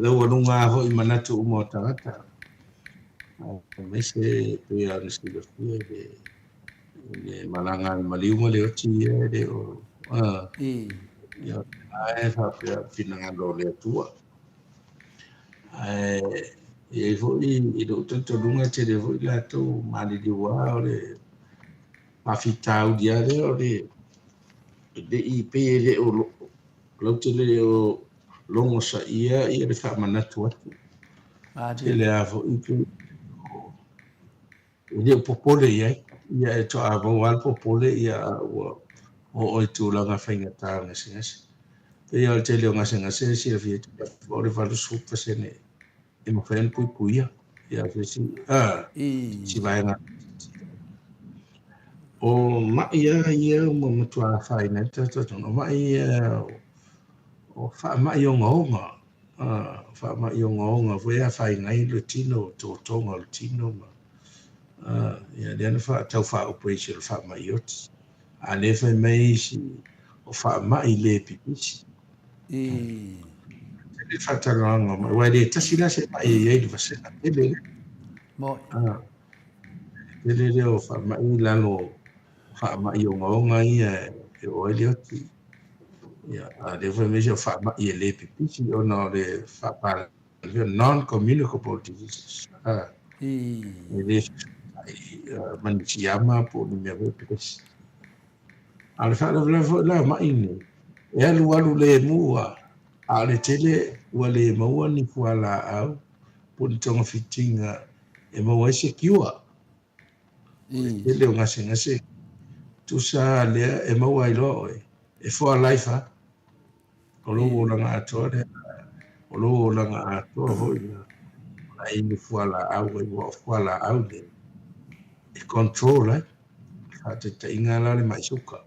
laualuga lava foi i manatu uma o tagata, aemaise pei ona silafia i le malaga a le maliu ma le oti ia e le o, ia e faapea o le finagalo o le Atua. Ae i ai foi i lou talitonuga e tele foi latou maliliu lava o le faafitauli lava lea o le le i pei e le o lautele le o logosaia ia le faamanatu atu. Tele lava foi pei E le o popole i ai, ia e toa maua lava le popole ia a ua oo i tulaga faigata o gasegase. Pei lava o le tele o gasegase e silafia o le 80% e mafai ona puipuia ia se isi, a, isi vaega. O mai lava ia ua matua afaina ai le tatou atunuu, o mai ia o faamai ogaoga, faamai ogaoga foi e afaina ai le tino, totoga o le tino ma ia lea na tau faaupu e isi o le faamai oti. A lea fai mai isi o faamai le pipisi. Le faatalanoaga mai, aua e le tasi la se mai e i ai le vasega tele lea. Tele lea o faamai i lalo o faamai ogaoga ia e oo ai le oti. Ia, a lea fai mai isi o faamai e le pipisi ona o le faapalagi, non-communicable diseases. E le fesootai ma ni siama po o ni mea foi pipisi. A o le faalavelave foi la o mai nei, e alualu lemu lava, a o le tele ua le maua ni fualaau po o ni togafitiga e maua ai se cure. O le tele o gasegase tusa lea e maua ai loa oe, e for life lava. O lou olaga atoa lea, o lou olaga atoa foi la, o la e inu fualaau ai, aua o fualaau nei e control ai. Faataitaiga la le mai suka.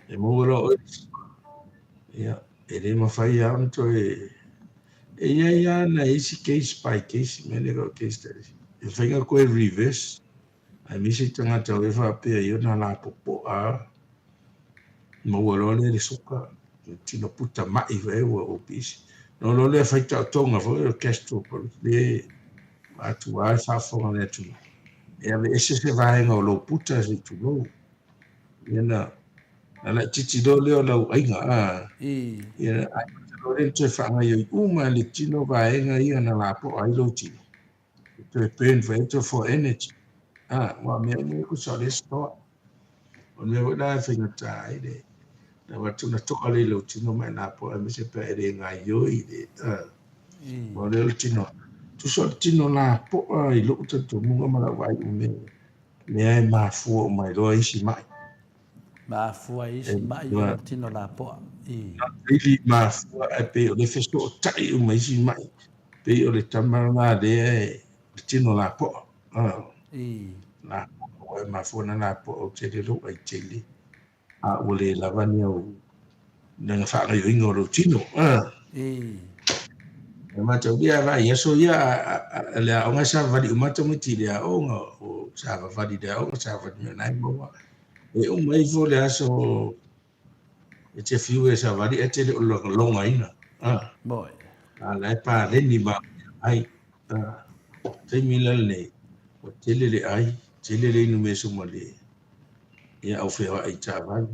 E maua loa oe le suka, ia, e le mafai lava ona toe... E i ai lava nai isi case by case, mea lea o case studies, e mafai ona toe reverse, aemaise tagata e faapea i ona lapopoa lava, maua loa lea le suka, le tino puta mai foi ua obese. Ona oo loa lea fai taotoga foi o le gastroparesis, le atu lava le faafofoga a le atunuu, e aveese se vaega o lou puta se i tulou. Ia na laitiiti loa lea o lau aiga, a. Ia ae loa lea ona toe faagaoioi uma le tino vaega ia na lapoa ai lou tino. E toe burn foi ai for energy. A, aua o mea uma ia tusa o lea e store. O le mea foi la e faigata ai le avatu ona toa lea i lou tino ma e lapoa aemaise pe a e le gaoioi le, a. Aua o lea o le tino, tusa o le tino lapoa i lou talitonuga ma lau vaai umea, lea e mafua uma ai loa isi mai.
Mafua ai isi mai ona o le tino lapoa.
Not really mafua ae pei o lea e fesootai uma isi mai. Pei o le tama lena lea e le tino lapoa. Lapoa, aua e mafua ona lapoa ou te le lou ai tele. A ua le lava ni au na faagaoioiga o lou tino. E mataulia a vaai aso ia a le aoga e savavali uma tamaiti i le aoga, o savavali i le aoga, savavali mea na e maua. E uma ifo le aso e te fiu e savali ae te le o logaina. A la e paleni ma ai. Taimi la lenei, ua tele le ai, tele le inu measuma le ia au feoai i taavale.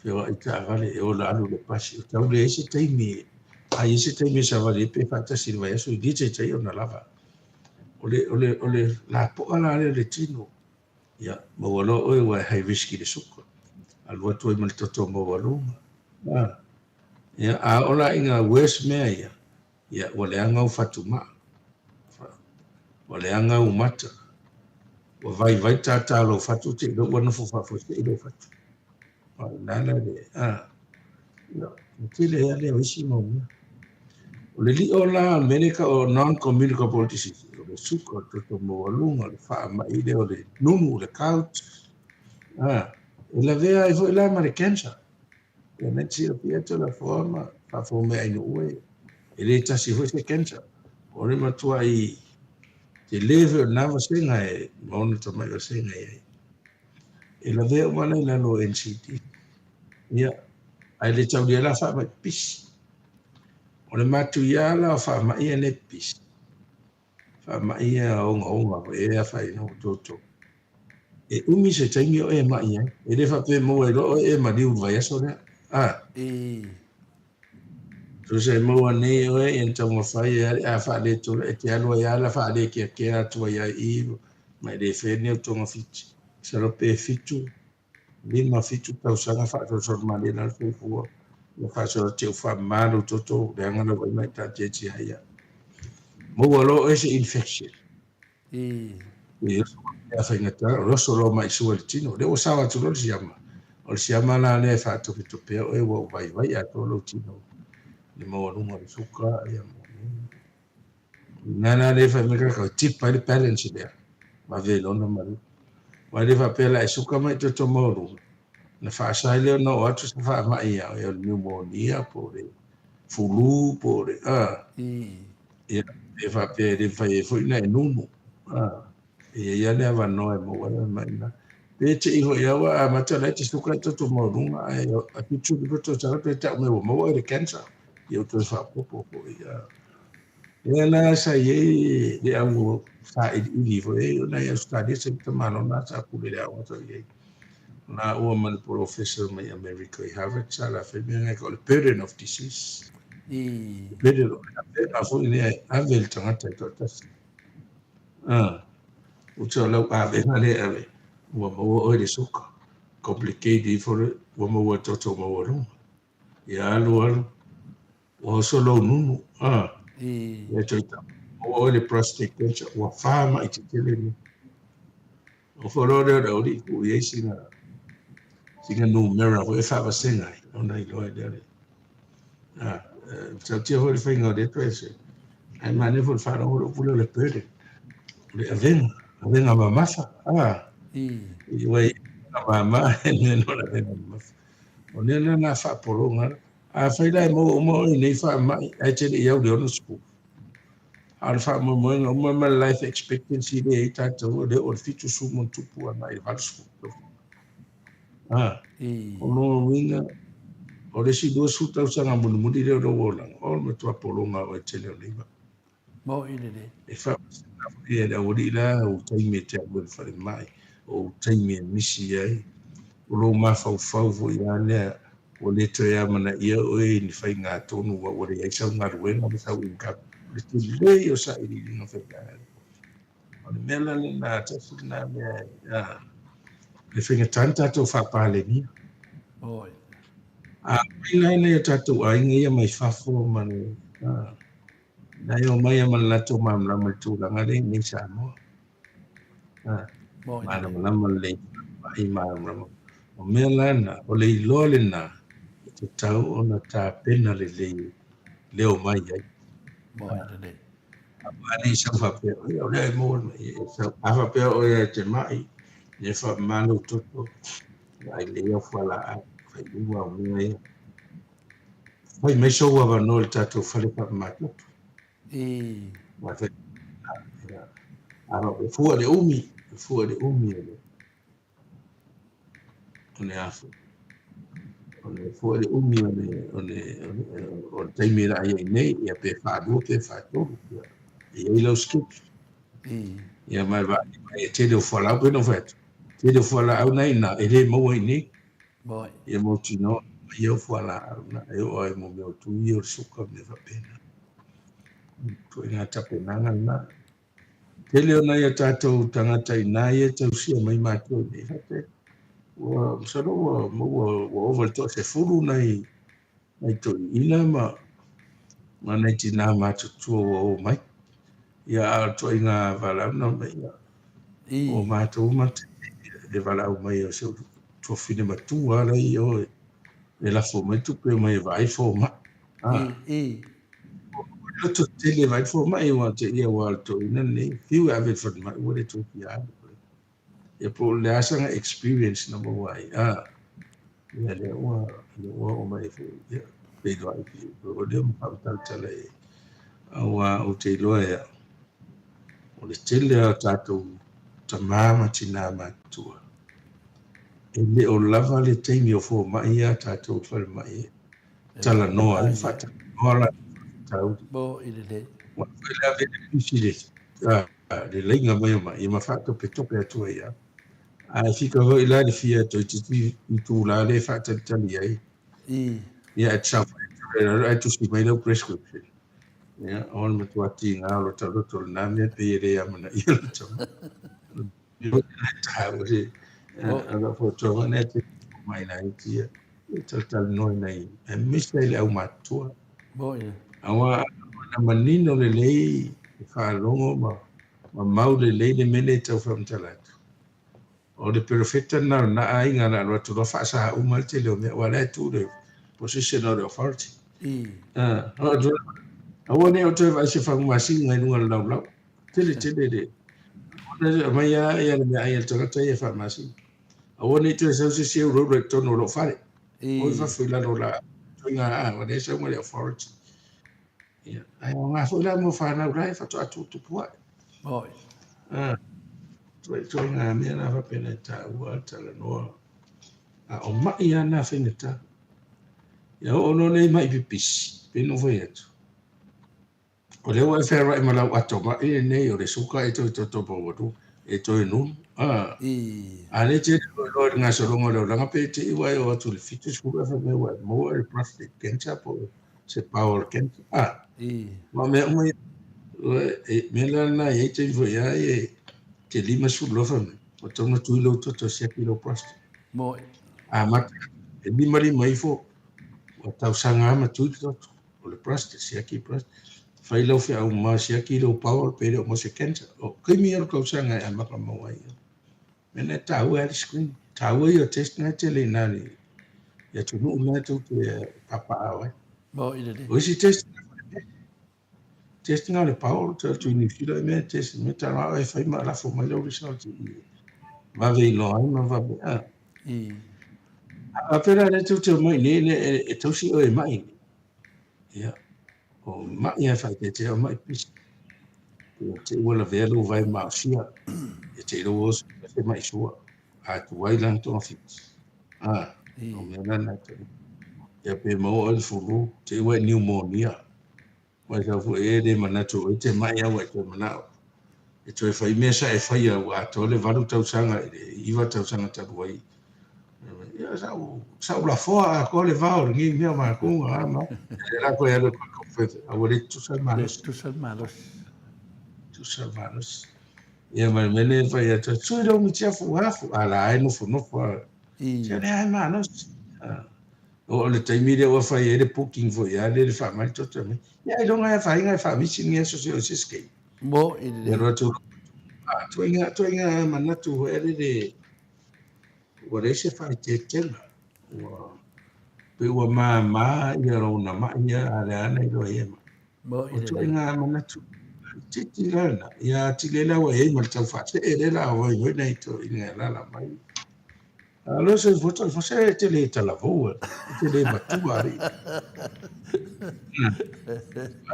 Feoai taavale e ola alu i le pasi, e tau leai se taimi, a i ai se taimi e savali ai pe faatasi i le vaiaso, e le taitai ona lava. O le, o le, o le lapoa la lea o le tino, ia, maua loa oe ua e high risk i le suka, alu atu ai ma le toto maualuga. Ia, a oo la ina worse mea ia, ia, ua leaga ou fatumaa, ua leaga ou mata, ua vaivai tata o lou fatu te i lou ua nofo faafuasei lou fatu. A o ina la le, a, ia, ua tele ai lea o isi mau mea. O le lio la o le mea lea e tau o non-communicable disease, o le suka, o le toto maualuga, o le faamai lea o le nunu, o le gout, a, e lavea ai foi la ma le cancer. Ia nei silafia Toleafoa ma faafofoga mai Ainuu e e le tasi foi se cancer. O le matuai tele foi o lena vasega e ma ona tamai vasega i ai. E lavea uma la i lalo o NCD. Ia, ae le taulia la faamai pipisi. O le matuia la o faamai ia le pipisi. Faamai ia ogaoga foi e afaina ua toto. E umi se taimi o e ma'i ai. E le faapea e maua ai loa oe e maliu i le vaiaso lea. A. Tusa e maua nei oe ia na taumafai e a faaletonu e te alu ai lava la faalekeakea atu ai lava i i ma e le fair lenei o togafiti. Masalo pe 7 5, 7 tausaga faasolosolo malie la le soifua ia faasolo atu ua faamama lou toto leaga lau vaai mai taatia ai ia. Maua loa oe se infection. E oso mea faigata, o le oso loa mai sua i le tino. Lea ua sao atu loa le siama. O le siama la lea e faatopetopea oe ua ou vaivai atoa lou tino i le maualuga o le suka ia ma Na la le fai mai ka tipa ai le balance lea. Vave lona malu. Aua e le faapea la e suka mai toto maualuga, ona faasa ai lea ona oo atu se faamai ia oe o le pneumonia po o le flu po o le a. Ia, e faapea e le mafai ai foi ona e nunu. A, e i ai lava le avanoa e maua ai le mai lena. Pe te i foi lava ua amata la e te suka i toto maualuga ae a 75 tausaga toe tau mai ua maua oe i le cancer. Ia ua toe faaopoopo foi. A. Lea la sa i ai le au sailiili foi ai ona i Ausetalia sa i tamaloa sa pule i le aoga sa i ai. Na ua ma le polofesa mai Amerika i Harvard sa la fai mea ngai ka o le burden of disease. Burden o le avega foi lea e ave le tagata e toatasi. Ah, uta o lau avega lea e ave, ua maua oe le suka, complicate ifo ua maua toto maualuga. Ia alu alu, ua oso lou nunu, a. Ia toe tau, maua oe le prostate cancer, ua faama'i tetele nei. Nofo loa lea o le aualii tuu i ai sina, sina numera foi e faavasega ai, ona iloa ai lea o le, a, matautia foi le faiga o lea toe se, ae manaia foi le faalogo o le upu lea o le burden, o le avega, avega mamafa, a. Ua i ai mama, e mea no le avega mamafa. O lea la na faapologa la. Afai la e maua uma oe i nei faamai ae te le i au i le 60, a o le faamoemoega uma ma le life expectancy lea e i ai tatou, o lea ua 70+ agai i le 80 tausaga. A, o lona uiga, o le isi 20 tausaga mulimuli lea o lou olaga, o le matua pologa oe tele o nei mai.
Moni lelei.
E faamasina foi e le aualii la ou taimi e te alu ai i le falemai, o ou taimi e misi ai, o lou mafaufau foi lava lea ua le toe amanaia oe i ni faigatonu aua ua leai sau galuega ma sau income. O le tele ia o sailiiliga faigaluega. O le mea la lena, tasi lena mea e faigata ona tatou faapalenia. A mai la nai o tatou aiga ia mai fafo ma le, Na e omai a ma le latou malamalama i le tulaga lea i inei i Samoa. Malamalama lelei i malamalama. O mea la na, o le iloa lena, e tatau ona tapena lelei le omai ai. Aua ne i sau faapea, o lea e maua mai, e sau. A faapea oe e te mai, e faamama lou toto, vaai lelei au fualaau, fai uma au mea ia. Fai mai sou avanoa i le tatou fale faamamatoto. E fua le umi, e fua le umi o le o le afu. O le fua le umi o le o le o le taimi e laai ai nei, ia pe faalua pe faatolu. Ia, e i ai lau schedule. Ia ma e vaai mai e tele o fualaau, pei ona ou fai atu, tele o fualaau na i ina e le maua i inei. Ia mautinoa e aumai au fualaau na e oo ai mo mea o tui ia o le suka ma mea faapena. Ituaiga tapenaga lena. Tele o nai o tatou tagata inā ia e tausia mai matou i nei faapea. Ua masalo ua maua ua ova i le toasefulu nai nai toeaiina ma ma nai tinā matutua ua o mai. Ia a o le ituaiga valaau na mai ia o matou ma le valaau mai o si ou tuafafine matua la i o e lafo mai tupe mai e vaai fomai. Loto tele e vaai fomai aua te ia aua o le toeaina lenei fiu e ave i le falemai ua le toe fia alu. Ia po o le a sana experience na maua ai, ia lea ua lea ua oo mai foi ia feiloai o lea ma faamatalatala i ai. Aua ou te iloa ia o le tele lava o tatou tamā ma tinā matutua e le o lava le taimi o fomai ia a tatou i le falemai e talanoa ai, faatalanoa latou faafitauli. Aua foi le ave le pisi le le laina mai o mai ma faatopetope atu ai lava. Ae fika foi la le fia toeitiiti itula lea e faatalitali ai. Ia ae saofai atu i lalo ae tusi mai lau prescription. Ia, o le matua tiga o lota loto lena mea pei e le amanaia lota fautuaga lea te mai laiti ia e talatalanoa i nai aemaise ai le aumatutua. Aua na manino lelei e faalogo ma ma mau lelei le mea lea e tau faamatala atu. O le perofeta lena o lena aiga na alu atu loa faasa uma le tele o mea, aua o la e tu le position o le authority. Aua ne i ou toe vaai se fagu masina i luga o le laulau. Tele tele le aumai lava ia le meaai a le tagata ia e faamasina. Aua ne i toe sau se isi e ulaula i totonu o lou fale. O i fafo i lalo o laau. Ituaiga a, ua leai sau ma le authority. Ia, ae aoga foi la mo fanau la e faatoa tutupu ae.
Oi.
Ah, ituaiga mea la faapena e taua talanoa. A o mai lava na faigata. Ia oo loa lea i mai pipisi, pei ona ou fai atu. O lea ua e fealuai ma lau ato ma'i lenei o le suka e toe toto maualuga, e toe nunu. A, a lea e te le iloa i le gasologa o le olaga pe te i ua e oo atu i le 70 ae fai mai ua e maua le prostate cancer po o se bowel cancer. A, ma mea uma ia, e, mea la lena e i ai taimi foi a e te 50 loa fai mai, ua tatau ona tui lou toto e siaki lou prostate. Amata, e limalima ifo, ua tausaga lava ma tui le toto. O le prostate, siaki prostate. Fai lau feau ma siaki lou power pe le o maua se cancer. O taimi ia o le tausaga e amata maua ai. Mea na e taua ai le screen. Taua ia o test na e tele ina le i atunuu mea tou te papaaao ai. O isi test, test na o le power, te atu i New Zealand mea test, mea tala e fai ma lafo mai lau result i vave iloa ai ma vave. A pera le tou te omai nei le e tausi oe e mai nei. Ia, o mai a faaeteetea o mai pisi. Ia te ua lavea lou vae maosia. Ia te iloa ua oso se mai sua. A tuai la na togafiti. A, o mea la na te. Ia pe maua oe le fulu, te ua e pneumonia. Ua sau foi e le manatu oi te mai au e toe manao. E toe fai mea sa e faia ua atoa le 8 tausaga i le 9 tausaga talu ai. Ia sa ou, sa ou lafoa atoa le va o lenei mea o matou a ma. E la koe alu koe ko fai, a ua le tutusa le malosi.
Tutusa le malosi.
Tutusa le malosi. Ia ma le mea lea e fai atu, sui lou mitiafu afu, a la e nofonofo a. Sia lea e malosi. O le taimi lea ua fai ai le booking foi a le le faamai le toto mai. Ia ailoga e afaina e faamisi ni aso se o se ski.
Mo i le.
Ia atu a tuaiga tuaiga manatu foi ale le ua leai se faaeteetega. Ua pe ua māmā ia lona mai ia a le ana iloa ia mai.
Mo
i le. O tuaiga manatu titi lana ia atili ai la ua i ai ma le tau faasee lea la oi oi nei to ina lala mai. Alo se foto fo se te le talavou e te le matua ari.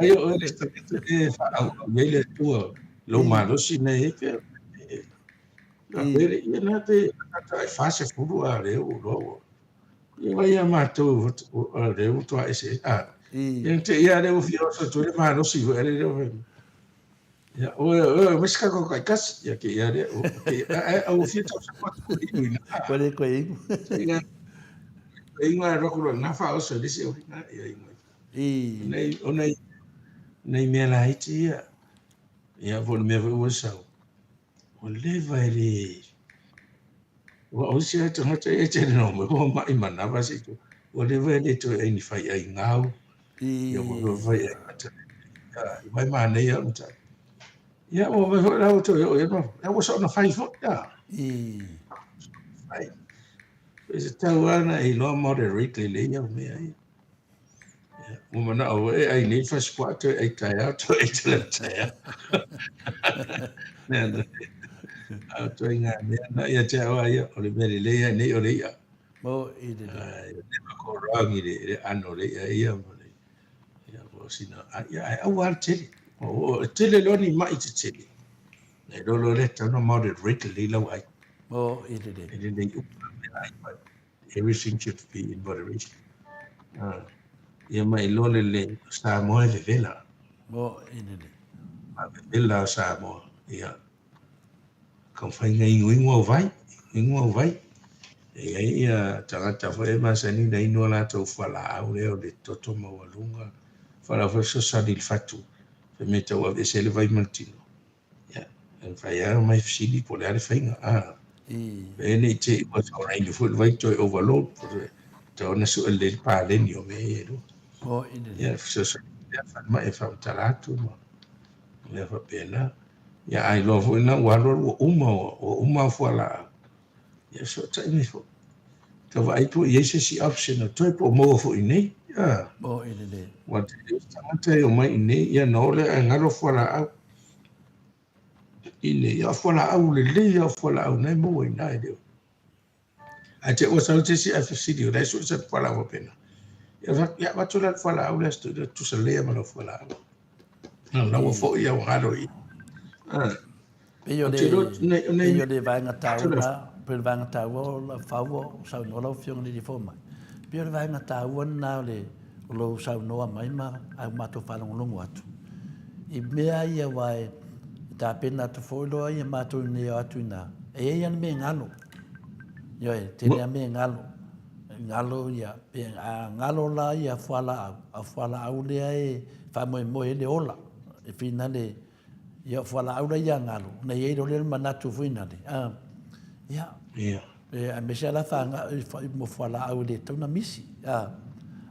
Ai o le tagata e whaau i le tua lou malosi nei e pe na pere ia na te tata e whase furu a reo loa ua. Ia vai a mātou a reo toa ese a. Ia te ia reo fia oso tu le malosi ho ere reo. Ia, oe, oe, me sika ko kai kasi, ia ke ia re, o, ke, a, a, o fia tau sa patu ko inu ina.
Koe re koe inu.
Ia, Ingoa e roku loa na faaoso e le isi auina ia ingoa. Nei o nei nei mea laiti ia. Ia po o le mea foi ua sau. Ua leva e le ua o isi lava tagata ia e tele na omai ua ma'i manava se i tu. Ua leva e le toe ai ni faiai gau. Ia ua fai ai mata. Ia mai manaia o le mataupu. Ia ua vaai foi la ua toe oo i ai ma ia ua soona fai foi. Fai. E tatau lava ona e iloa moderate lelei au mea ia. Ia, ua manao foi e ai nei fasipuaa toe ai taeao toe ai tala taeao. Mea na. A o ituaiga mea na ia te au lava ia, o le mea lelei lava nei o le i'a.
Mo i le lelei.
Never go wrong i le ʻano o le i'a ia ma le ia po o sina ia ae aua lava le tele. O tele loa ni ma'i tetele. Na iloa loa lea e tatau ona moderate lelei lau ai.
Mo i le lelei.
E lelei uma mea ai but everything should be in moderation. Ia ma iloa lelei o Samoa e vevela.
Mo i le lelei.
Ma vevela o Samoa. Ia taumafai ina inuinu au vai, inuinu au vai. E i ai ia tagata foi e masani ona inu a latou fualaau lea o le toto maualuga, fualaau foi fesoasoani i le fatu, fai mai e tau aveese ai le vai ma le tino. Ia, e mafai lava ona omai fesili po o le a le faiga. A, e ne i te i ua soona inu foi le vai toe overload, tatau ona sue lelei le paleni o mea ia e lua. Ia, fesoasoani lea falemai e faamatala atu ma mea faapena. Ia a iloa foi na ua alu alu ua uma, ua uma au fualaau, ia fesootai mai foi. Tau vaai po o i ai se isi option o toe po o maua foi i inei.
A. O i lelei.
Ua tele o tagata e omai i inei, ia ona o lea ae galo fualaau i inei. Ia o fualaau lelei lava o fualaau na e maua i ina e le o. Ae te i ua sau se isi ae fesili o la e sue se fualaau faapena. Ia fai atu, ia avatu la le fualaau lea se tusa lelei lava ma lau fualaau. Na ua foi au galo i.
Pei o le, pei o le vaega taua na, pei o le vaega taua o lau faua o saunoa lau Afioga i le Fomai. Pei o le vaega taua lena o le o lou saunoa mai ma au matou faalogologo atu. I mea ia aua e tapena atu foi loa ia matou nei o atu ina, e i ai lava le mea e galo. Ioe, e tele lava mea e galo. Galo ia, pe a galo la ia fualaau, a o fualaau lea e faamoemoe ai le ola, e finale, ia o fualaau la ia a galo, ona i ai loa lea o le manatu foi nale, a, ia,
Ia.
E, aemaise lava la faga, mo fualaau e le tatau ona misi, a,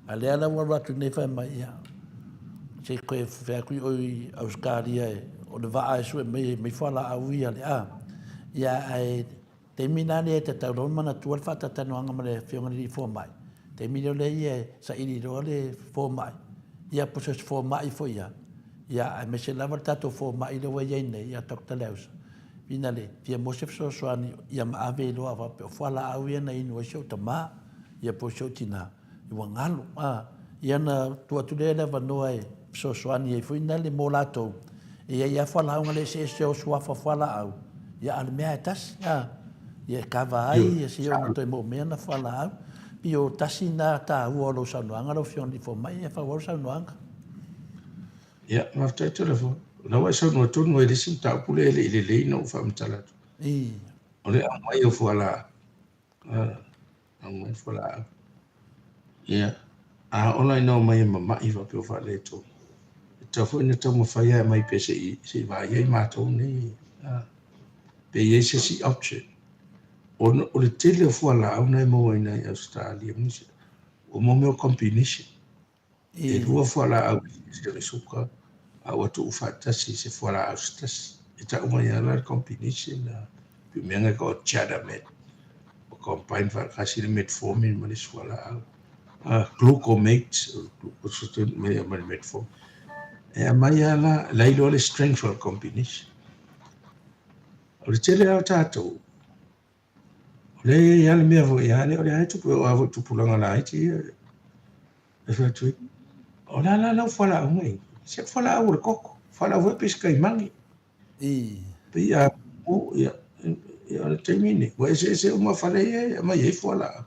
a lea la ua alu atu nei fai mai, ia, se i toe fai atu i o i Ausetalia o le vaa e sue mai e aumai fualaau ia le, a, ia, ae Taimi la lea e tatau loa ona manatua le faatatalanoaga ma le Afioga i le Alii Fomai, taimi lea lea ia e saili loa le fomai, ia po o se fomai foi ia, ia aemaise lava le tatou fomai lea ua i ai nei ia Doctor Leausa, ina le fia maua se fesoasoani ia ma ave loa faapea o fualaau ia na inu ai si ou tama, ia po o si ou tina. Ua galo, a, ia ona tuu atu lea i le avanoa e fesoasoani ai foi na le mo latou, e i ai lava fualaau le eseese o suafa fualaau, ia a o le mea lava e tasi, a, ia e kava ai ia se ona toe moomea na fualaau. Pei o tasi na taua o lou saunoaga lau Afioga i le Fomai, ia faaauau le saunoaga.
Ia, faafetai tele foi. O la ua e saunoa tonu ai i le isi mataupu lea e le i lelei ona ou faamatala atu. O le aumai o fualaau. Aumai fualaau. Ia, a oo la ina omai e mama'i faapea ua faaletonu, e tatau foi ona taumafai lava e aumai pea se i, se i vaai ai matou nei, a, pe i ai se isi option. Ona o le tele o fualaau na e maua i ina i Ausetalia ma nisi, o mo mea o combination. E lua fualaau eseese o le suka a ua tuu faatasi i se fualaau se tasi. E tau mai lava la le combination a pei o mea na e tau o Chadamet. Ua combine faatasi le metformin ma le isi fualaau. Glucomate, o le glucose ma le metformin. E aumai lava la, la e iloa le strength o le combination. O le tele lava o tatou, O lea e i ai lava le mea foi a lea, o lea e tupu, e oo lava foi i tupulaga laiti ia e fai atu ai, o le a la lau fualaau nei? Se fualaau o le koko, fualaau foi pei se kaimagi. Pei a o ia, ia o le taimi nei, ua eseese uma fale ia e aumai ai fualaau.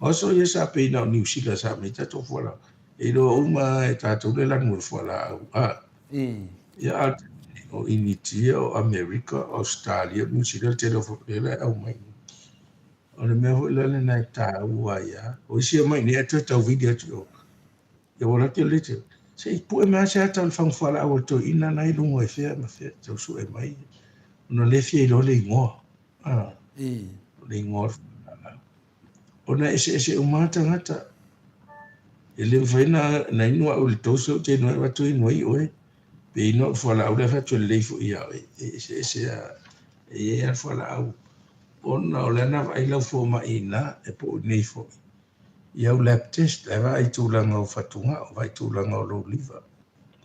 O aso ia sa pei na o Niu Sila sa aumai ai tatou fualaau. E iloa uma lava e tatou le lanu o le fualaau. A. Ia a o Initia, o Amerika, o Ausetalia, Niu Sila, le tele o lea la e aumai. O le mea foi la lena e taua ai lava. O isi e omai iinei ae toe tau vili atu i o. Ia ua laki o le te. Se i pue mai lava se ata o le fagu fualaau a le toeaina na i luga i fea ma fea tau sue mai. Ona o lea e fia iloa le igoa. Ah. O le igoa o le fualaau. Ona e eseese uma lava tagata. E le mafai na inu au i le dose ou te inu ai avatu inu ai oe. Pe inu au i le fualaau lea fai atu e lelei foi ia oe. E eseese lava. E i ai lava le fualaau ona o lea na vaai lau fomai i ina e po o inei foi i au lab test, la e vaai i tulaga o fatugao, vaai i tulaga o lou liver,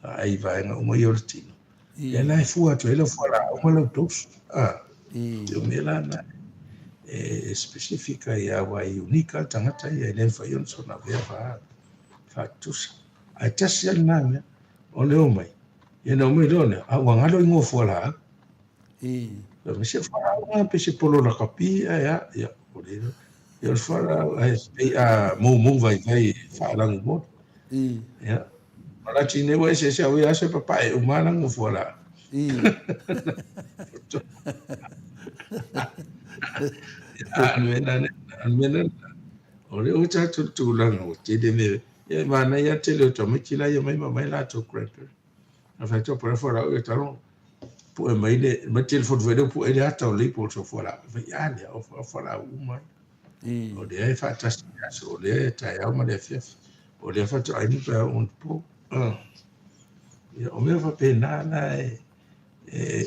vaai i vaega uma ia o le tino. Ia la e fua atu ai lau fualaau ma lau dose. Ah, o mea la na e specific ai aua e unique lava le tagata ia, e le mafai ona soona avea faatutusa. Ae tasi lava lena mea, o le omai, ia na omai loa lea, a ua galo igoa o fualaau. Ma se fualaau pe se polo lakapi ae a, ia, o le ia o le fualaau ae pei a moumou vaivai faalagu moli. Ia, o la tine ua eseese au ia se papae uma lagu o fualaau. A o le mea lena, o lea ua tatou tulaga ua tele mea, ia e manaia lava tele o tamaiti la ia mai ma aumai latou grandparents. A fai atu pala fualaau ia talo pue mai le mai telefoni foi lea pue le ata o label o fualaau. Fai a lea o fualaau uma. O lea e faatasi i le aso, o lea e taeao ma le afiafi. O lea faatoa inu pe a oo i le po. Ia, o mea faapena la e,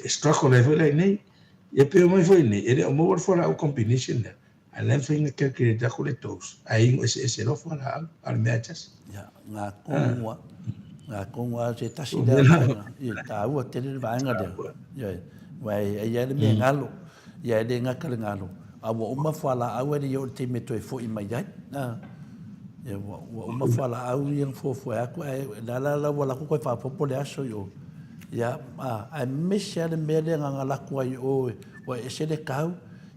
e struggle ai foi la iinei. Ia pe omai foi iinei, e le o maua le fualaau combination lea. Ae la e mafai ona calculate atu le dose, ae inu eseese loa fualaau, a o le mea e tasi.
Ia, ngā kongoa, ngā kongoa se tasi lea vaega, ia, tāua tele le vaega lea. Ia, aua e i ai le mea galo, ia e le gata le galo, a ua uma fualaau e le i oo i le taimi e toe foi mai ai. Ia, ua, ua uma fualaau ia na fuafua atu, ae la la la ua lako koe faaopoopo le aso i o. Ia, a, aemaise lava le mea lea na lako ai i o, ua ese le kau,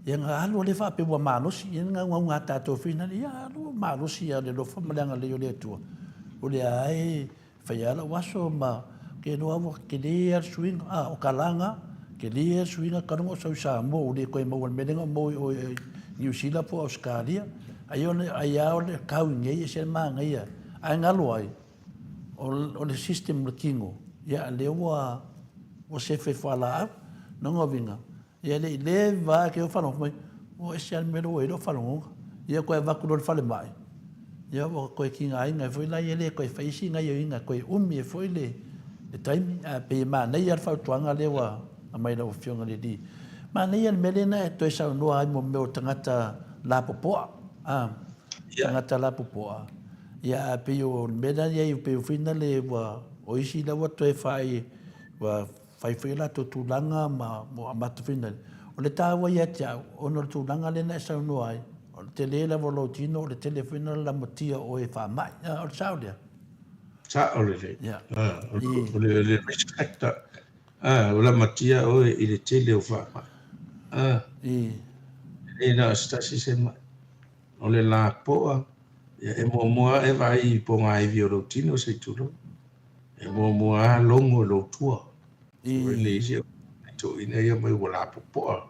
Ia na alu lea faapea ua malosi, ia na gaugauga a tatou whina, ia alu malosi ia le alofa ma le agalelei o le Atua. O lea e fai lava lau aso ma ke loa ua tele lava le suiga, a o ka laga, tele lava le suiga talu ona ou sau i Samoa ua le toe maua i le mea lea na ou maua i o i Niu Sila po o Ausetalia. Ai ai lava o le kau i nei e ese le manaia, ae galo ai, o le system o le tino, ia lea ua sefe i fualaau. Lona uiga, Ia e le i leva lava ke faalogo mai, ua ese lava le mea lea ua i ai lou faalogoga. Ia toe avatu loa i le falemai, ia ua toe tigaina ai foi laia, e le toe fai isi gaioiga, toe umi ai foi le taimi. Ae pei e manaia le fautuaga lea ua aumai e lau Afioga i le alii. Manaia le mea lea na e toe saunoa ai mo mea o tagata lapopoa, a, tagata lapopoa. Ia ae pei o le mea la e i ai, pei o whina le ua, o isi la ua toe fai, ua fai foi o latou tulaga ma amata foi na. O le taua ia te au, ona o le tulaga lea na e saunoa ai, o le tele lava o lou tino, o le tele foi na lamatia o oe e faamai. O le sao lea?
Sao lelei. O le risk factor, ua lamatia oe i le tele o faamai. E le na o se tasi se mai. O le lapoa, e muamua lava e vaai i pogaivi o lou tino se i tulou. E muamua lava logo i lou tua. I. Le isi toeaiina ia mai ua lapopoa.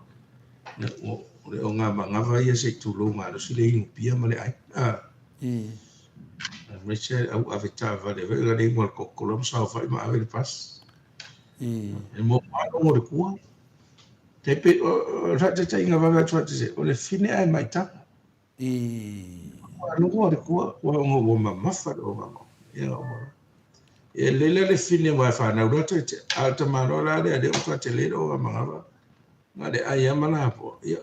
O le ogamanava ia se i tulou malosi le inu pia ma le ai. I. Aemaise le au ave taavale foi le inu o le Coca-Cola ma saofai ma ave le pasi. I. E muamua lava logo i le tua. Tai pei o le faataitaiga vave atu faatasi, o le fine ae maitaga.
I.
Ua logo le tua, ua ona ua mamafa le ogaoga. Ia ua. E lelei la le fine aua e fanau loa toe te, a o le tamaloa la lea lea ua matua tele le ogamanava, na o le ai lava ma lapoa. Ia,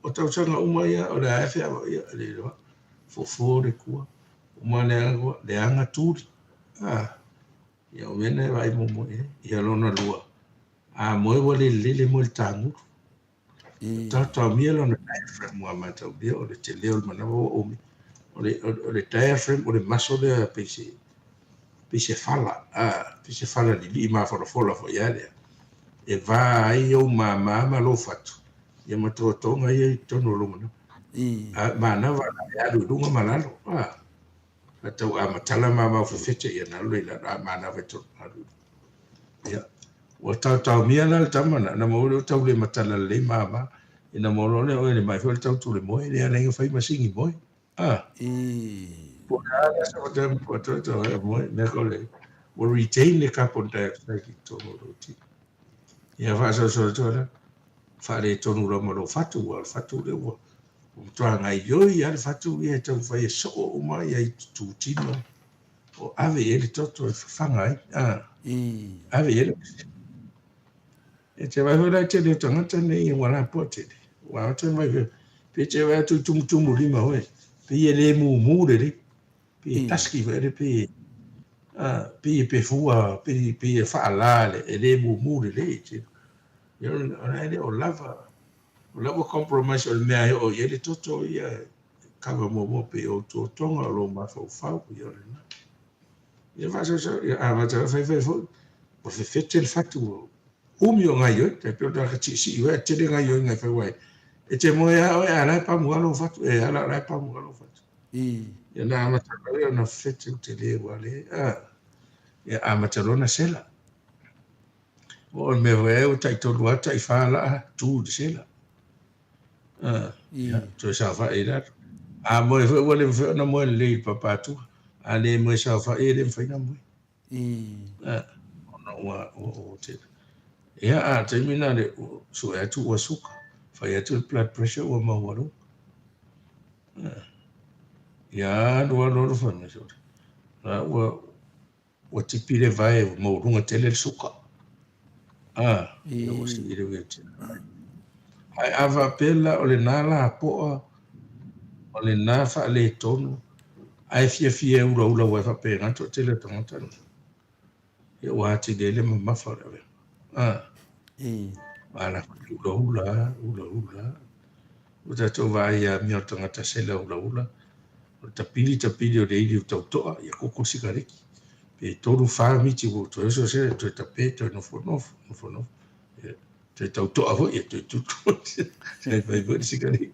o tausaga uma ia o le a e feaveai, ia, e le iloa. Fofo le tua, uma leaga, leaga tuli. A, ia o mea na e vaai muamua i ai. Ia lona lua, a moe ua le lele moe i le tagulu. Taotaomia lona diaphragm ua mataulia o le tele o le manawa ua umi. O le, o le diaphragm o le muscle lea pei se, pei se fala, a, pei se fala lilii mafolafola foi a lea. E va ai ou māmā ma lou fatu, ia ma toatoga ia i totonu o lou manawa. A manava la e alu i luga ma lalo, a. A tau a matala ma mau fefete ia na alu i lalo, a manava e tolu alu. Ia, ua taotaomia la le tama na, na maua lea ua tau le matala lelei māmā. Ina maua loa lea oe le mai foi le tau tule moe, lea ala ai ona fai masini moe. Ah.
I.
Po o le a le aso faatoa ma toe tau ai moe, mea ko le ua retain le carbon dioxide i totonu o lou tino. Ia faasoasoa atu ala, faaletonu loa ma lou fatu, aua o le fatu lea ua matua gaoioi lava le fatu ia e taumafai e soo uma ia i tutino o ave i ai le toto e fafaga ai. Ah.
I.
Ave i ai le E te vaai foi la i tele o tagata nei ua lapoa tele. Ua ata mai foi. Pe te vaai atu i tumutumu lima foi. Pei e le mumu lelei. Pei e dusky foi le pei a pei e pefua, pei pei e faalā le e le mumu lelei te. Ia o la e le o lava. O la ua compromise o le mea e oo i ai le toto ia e cover muamua pei o ototoga o lou mafaufau ia o lena. Ia faasoasoa, ia amata loa faifai foi, ua fefete le fatu, ua umi o gaoioi, tai pei o le tagata siisii foi ae tele gaoioiga e fai aua e te moe lava oe a o la e pamu lava lou fatu, e ala o la e pamu lava lou fatu. Ia ona amata loa lea ona fefete ua tele ua le, a, ia amata loa ona sela. O le mea foi ai ua taitolu lava taifa laa tu i le sela. Ia, toe saofai i lalo. A moe foi ua le mafai ona moe lelei i le papatua. A le moe saofai e le mafai ona moe. Ona ua ua tele. Ia, a o le taimi lena le sue atu ua suka, fai atu le blood pressure ua maualuga. Ia alu alu alu fai mai sole. La ua Ua tipi le vae ua maualuga tele le suka. A, ia ua sii le uia tele. Ae a faapea la o lena lapoa, o lena faaletonu, ae fiafia e ulaula aua e faapena le toatele o tagata nei. Ia ua atili ai le mamafa o le avega. A, a la foi le ulaula lava, ulaula lava. Ua tatou vaai i amio a le tagata sela ulaula, o le tapili tapili o le ili o tautoa, ia koko le sikareti. Pe tolu fa miti ua toe oso sela, toe tape, toe nofonofo, nofonofo. Ia, toe tautoa foi, ia toe tutu. Toe fai foi le sikareti.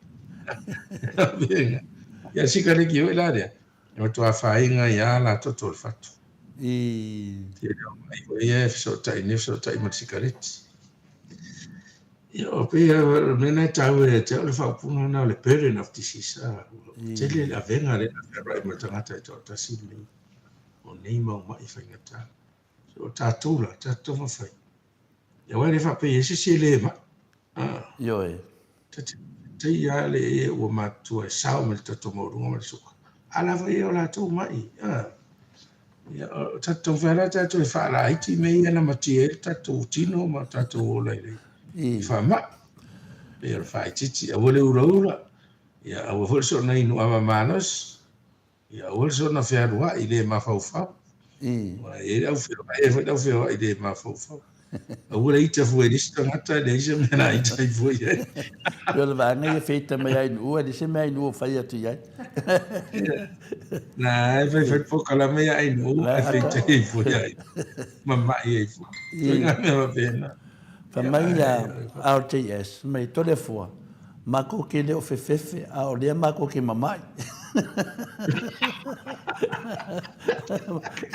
Ia sikareti foi la lea, e matua afaina ai lava la toto o le fatu. Tele o ma'i foi ia e fesootai nei, fesootai ma le sikareti. Ia, o pei o le mea lena e taua ia te au le faaupuga lena o le burden of disease. A, ua tele le avega lea na fealuai ma le tagata e toatasi lenei o nei mau ma'i faigata. So, o tatou la, tatou taumafai. Ia aua e le faapea e i ai se isi e le ma'i. A.
Ioe.
Tai lava le ee ua matutua e sao mai le toto maualuga ma le suka. A la foi e o latou ma'i. A. Ia, o tatou taumafai la tatou e faalaiti mea ia na matia ai le tatou tino ma tatou ola i le faamai. Pei o le faaitiiti, aua le ulaula, ia aua foi le soona inu ava malosi, ia aua le soona fealuai le mafaufau. Aua e i ai le au feoai, e i ai foi le au feoai le mafaufau. Aua le ita fua i le isi tagata, e leai se mea na ita ai fua i ai.
Pei o le vaega ia feita mai ai i Nu'u, e leai se mea ai Nu'u o fai atu i ai.
Na e fai fai polokalame ia ai Nu'u, ae feita ai fua i ai. Mama'i ai fua. Ituaiga mea faapena.
Fai mai ia RTS, fai mai, Toleafoa, matou te le o fefefe, a o lea matou te mama'i.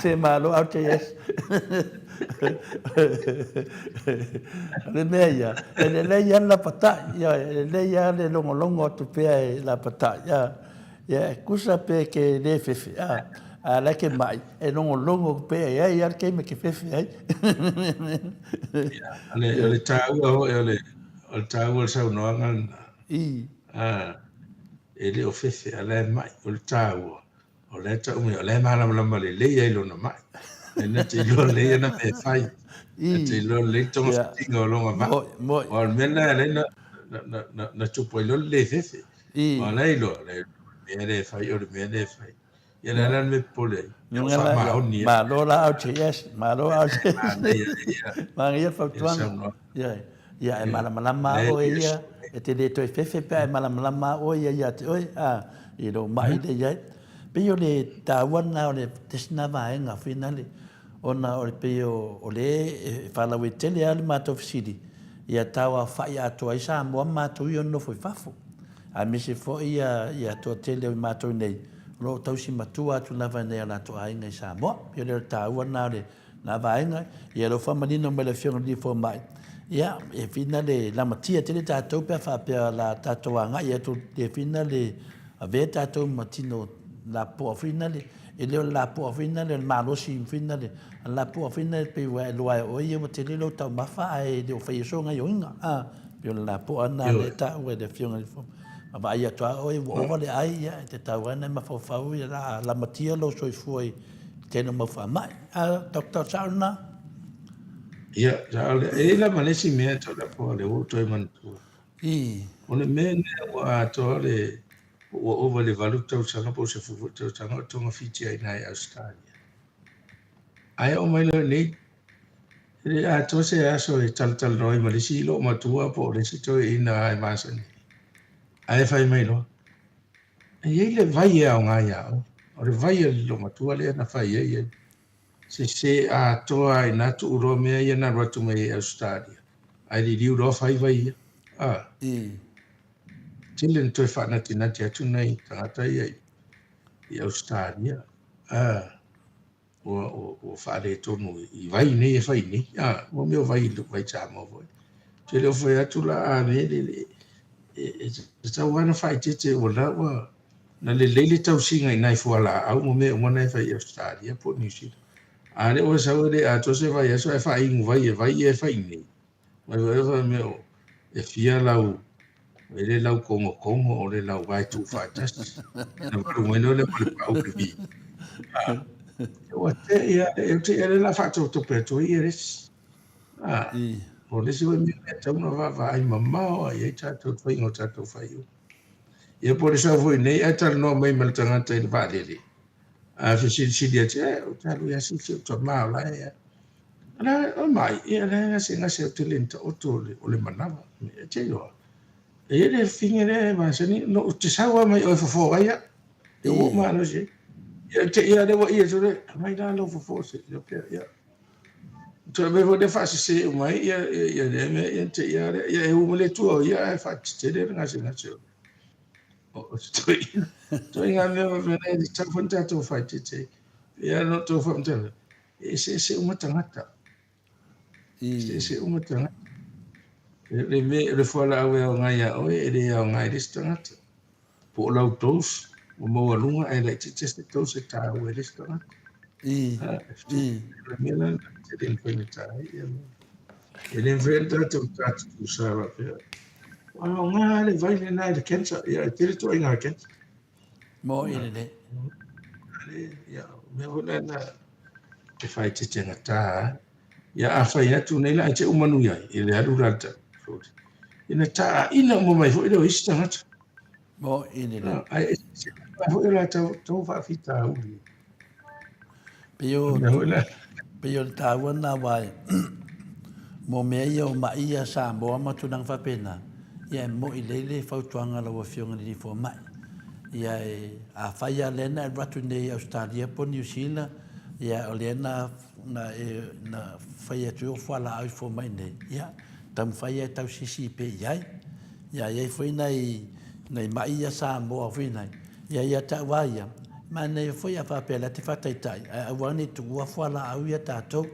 Se malo RTS. O le mea ia, e lelei lava le lapatai, ioe, e lelei lava le logologo atu pea e lapatai. Ia, e tusa pe ke le fefe, a, a la ke ma'i, e logologo pea e ai lava le taimi e ke fefe ai.
Ia, o le, o le taua foi o le, o le taua o le saunoaga lena.
I.
A, e le o fefe, a la e ma'i, o le taua, o la e tau mai, o la e malamalama lelei ai lona ma'i. E na te iloa lelei ana mea e fai. Na te iloa lelei le togafitiga o lona ma'i.
Moi, moi.
Aua o le mea lena e ala ai na, na, na, na tupu ai loa le le fefe. Aua o la e iloa, o le mea lea e fai, o le mea lea e fai. Ia o le a la le mea e popole ai? Ia o faamaoni.
Malo la RTS, malo RTS. Manaia le fautuaga. Ioe. Ia e malamalama lava oe ia, e te le toe fefe pe a e malamalama lava oe ia ia te oe, a, i lou maʻi lea i ai. Pei o le taua lena o le tasi lena vaega foi nale, ona o le pei o lea e faalauaitele lava le matou fesili, ia tauaofa'i atoa ai Samoa ma matou ia o nofo i fafo, aemaise foi ia toatele o i matou nei o lo o tausi matua atu lava i nai o latou aiga i Samoa. Pei o le taua lena o lena vaega. Ia o lea ua faamanino mai e le Afioga i le Alii Fomai, Ia, e whina le lamatia tele tātou pe a faapea la tātou agai atu e whina le avea tātou ma tino lapoa whina le, e le o le lapoa whina le, o le malosi whina le, a lapoa whina le pei ua e loa e oe ia ua tele lou taumafa ae le o faia so gaioiga, a, pei o le lapoa na lea e taua e le Afioga i le Fofoga. Ma vaai atu a oe ua ova le ai, ia, e tatau lava ona e mafaufau ia la lamatia lou soifua i le tele o mau faamai. A, Doctor, sao lena?
Ia, sao lea. E i ai lava le isi mea Toleafoa lea ua ou toe manatua. O le mea lea ua atoa le, ua ova i le 8 tausaga po o 10 foi tausaga o togafiti ai i ina i Ausetalia. Ae oo mai loa i inei, e le atoa se aso e talatalanoa ai ma le isi loomatua po o le isi toeaina e masani ai. Ae fai mai loa, E i ai le vai e aoga ia oe. O le vai a le loomatua lea na fai ai e sese atoa ai na tuu loa mea ia na alu atu mai ai Ausetalia. Ae liliu loa fai vai ia. A. Tele na toe faanatinati atu nai tagata ia i Ausetalia. A. Ua, ua, ua faaletonu i vai nei e fai nei. A, ua mea o vai, vai Samoa foi. Te le o fai atu la a me le, le, e, e tatau lava ona faaeteete ua la ua na lelei le tausiga i nai fualaau ma mea uma na e fai i Ausetalia po o Niu Sila. A lea ua sau e le atoa se vaiaso ae faainu vai e vai ia e fai nei. Mai foi fai mea o e fia lau e le lau kogokogo o le lau vae tuufaatasi. Na valu mai loa lea ma le pau le vi. A, ua te ia, e te ia le la faatopetope atu ai ia le isi. A, o le isi foi mea e tatau ona vaavaai mamao lava i ai tatou i le faiga o tatou faaiuga. Ia po o le sau foi nei ae talanoa mai ma le tagata i le vaalele, a fesilisili atu, e, ou te alu i Asisi, ou tama o la e O le a mai, ia o la e gasegase ou te le taoto o le, o le manava. E te iloa. E i ai le fine lea e masani, no, ou te sau lava mai oe fofo ai au. E ua ou malosi ai. Ia te ia lea ua ia atu le, aumai la lou fofo se i pea, ia. Toe mea foi lea faasese uma ai, ia, ia, ia lea mea, ia te ia lea, ia e u ma le tua o ia ae faatetele le gasegase o o se toeaina. Toeaina mea faapena e tatau foi ona tatou faaeteete. Ia no tou faamatalaga, E eseese uma tagata. Eseese uma tagata. Le mea, le fualaau e aoga ia oe, e le aoga i le isi tagata. Po o lau dose, ua maualuga ae laitiiti se dose e taua i le isi tagata. O le mea la lena e le mafai ona ta ai ia mea. E le mafai ona tatou ta tutusa faapea. Ua aoga le vai lena i le cancer. Ia, e tele ituaiga cancer.
Mo i lelei.
Ia, mea foi lena e faaeteete gata. Ia, a fai atu nei la e te uma nui ai, e le alu la le tau. Ina taaina uma mai foi lea o isi tagata.
Mo i lelei.
Ae eseese uma foi o latou tou faafitauli.
Pei o, pei o le taua lena aua e mo mea ia o ma'i ia Samoa ma tulaga faapena, ia e mo'i lelei le fautuaga a lau Afioga i le Alii Fomai. Ia e, afai lava lea na e alu atu nei i Ausetalia po o Niu Sila, ia o lea na, na e, na fai atu ai o fualaau i fomai nei, ia taumafai lava e tausisi pea i ai. Ia e i ai foi nai, nai ma'i ia Samoa foi nai, Ia, ia te au a ia, manaia foi a faapea la te faataitai, ae aua ne i tuua fualaau ia tatou.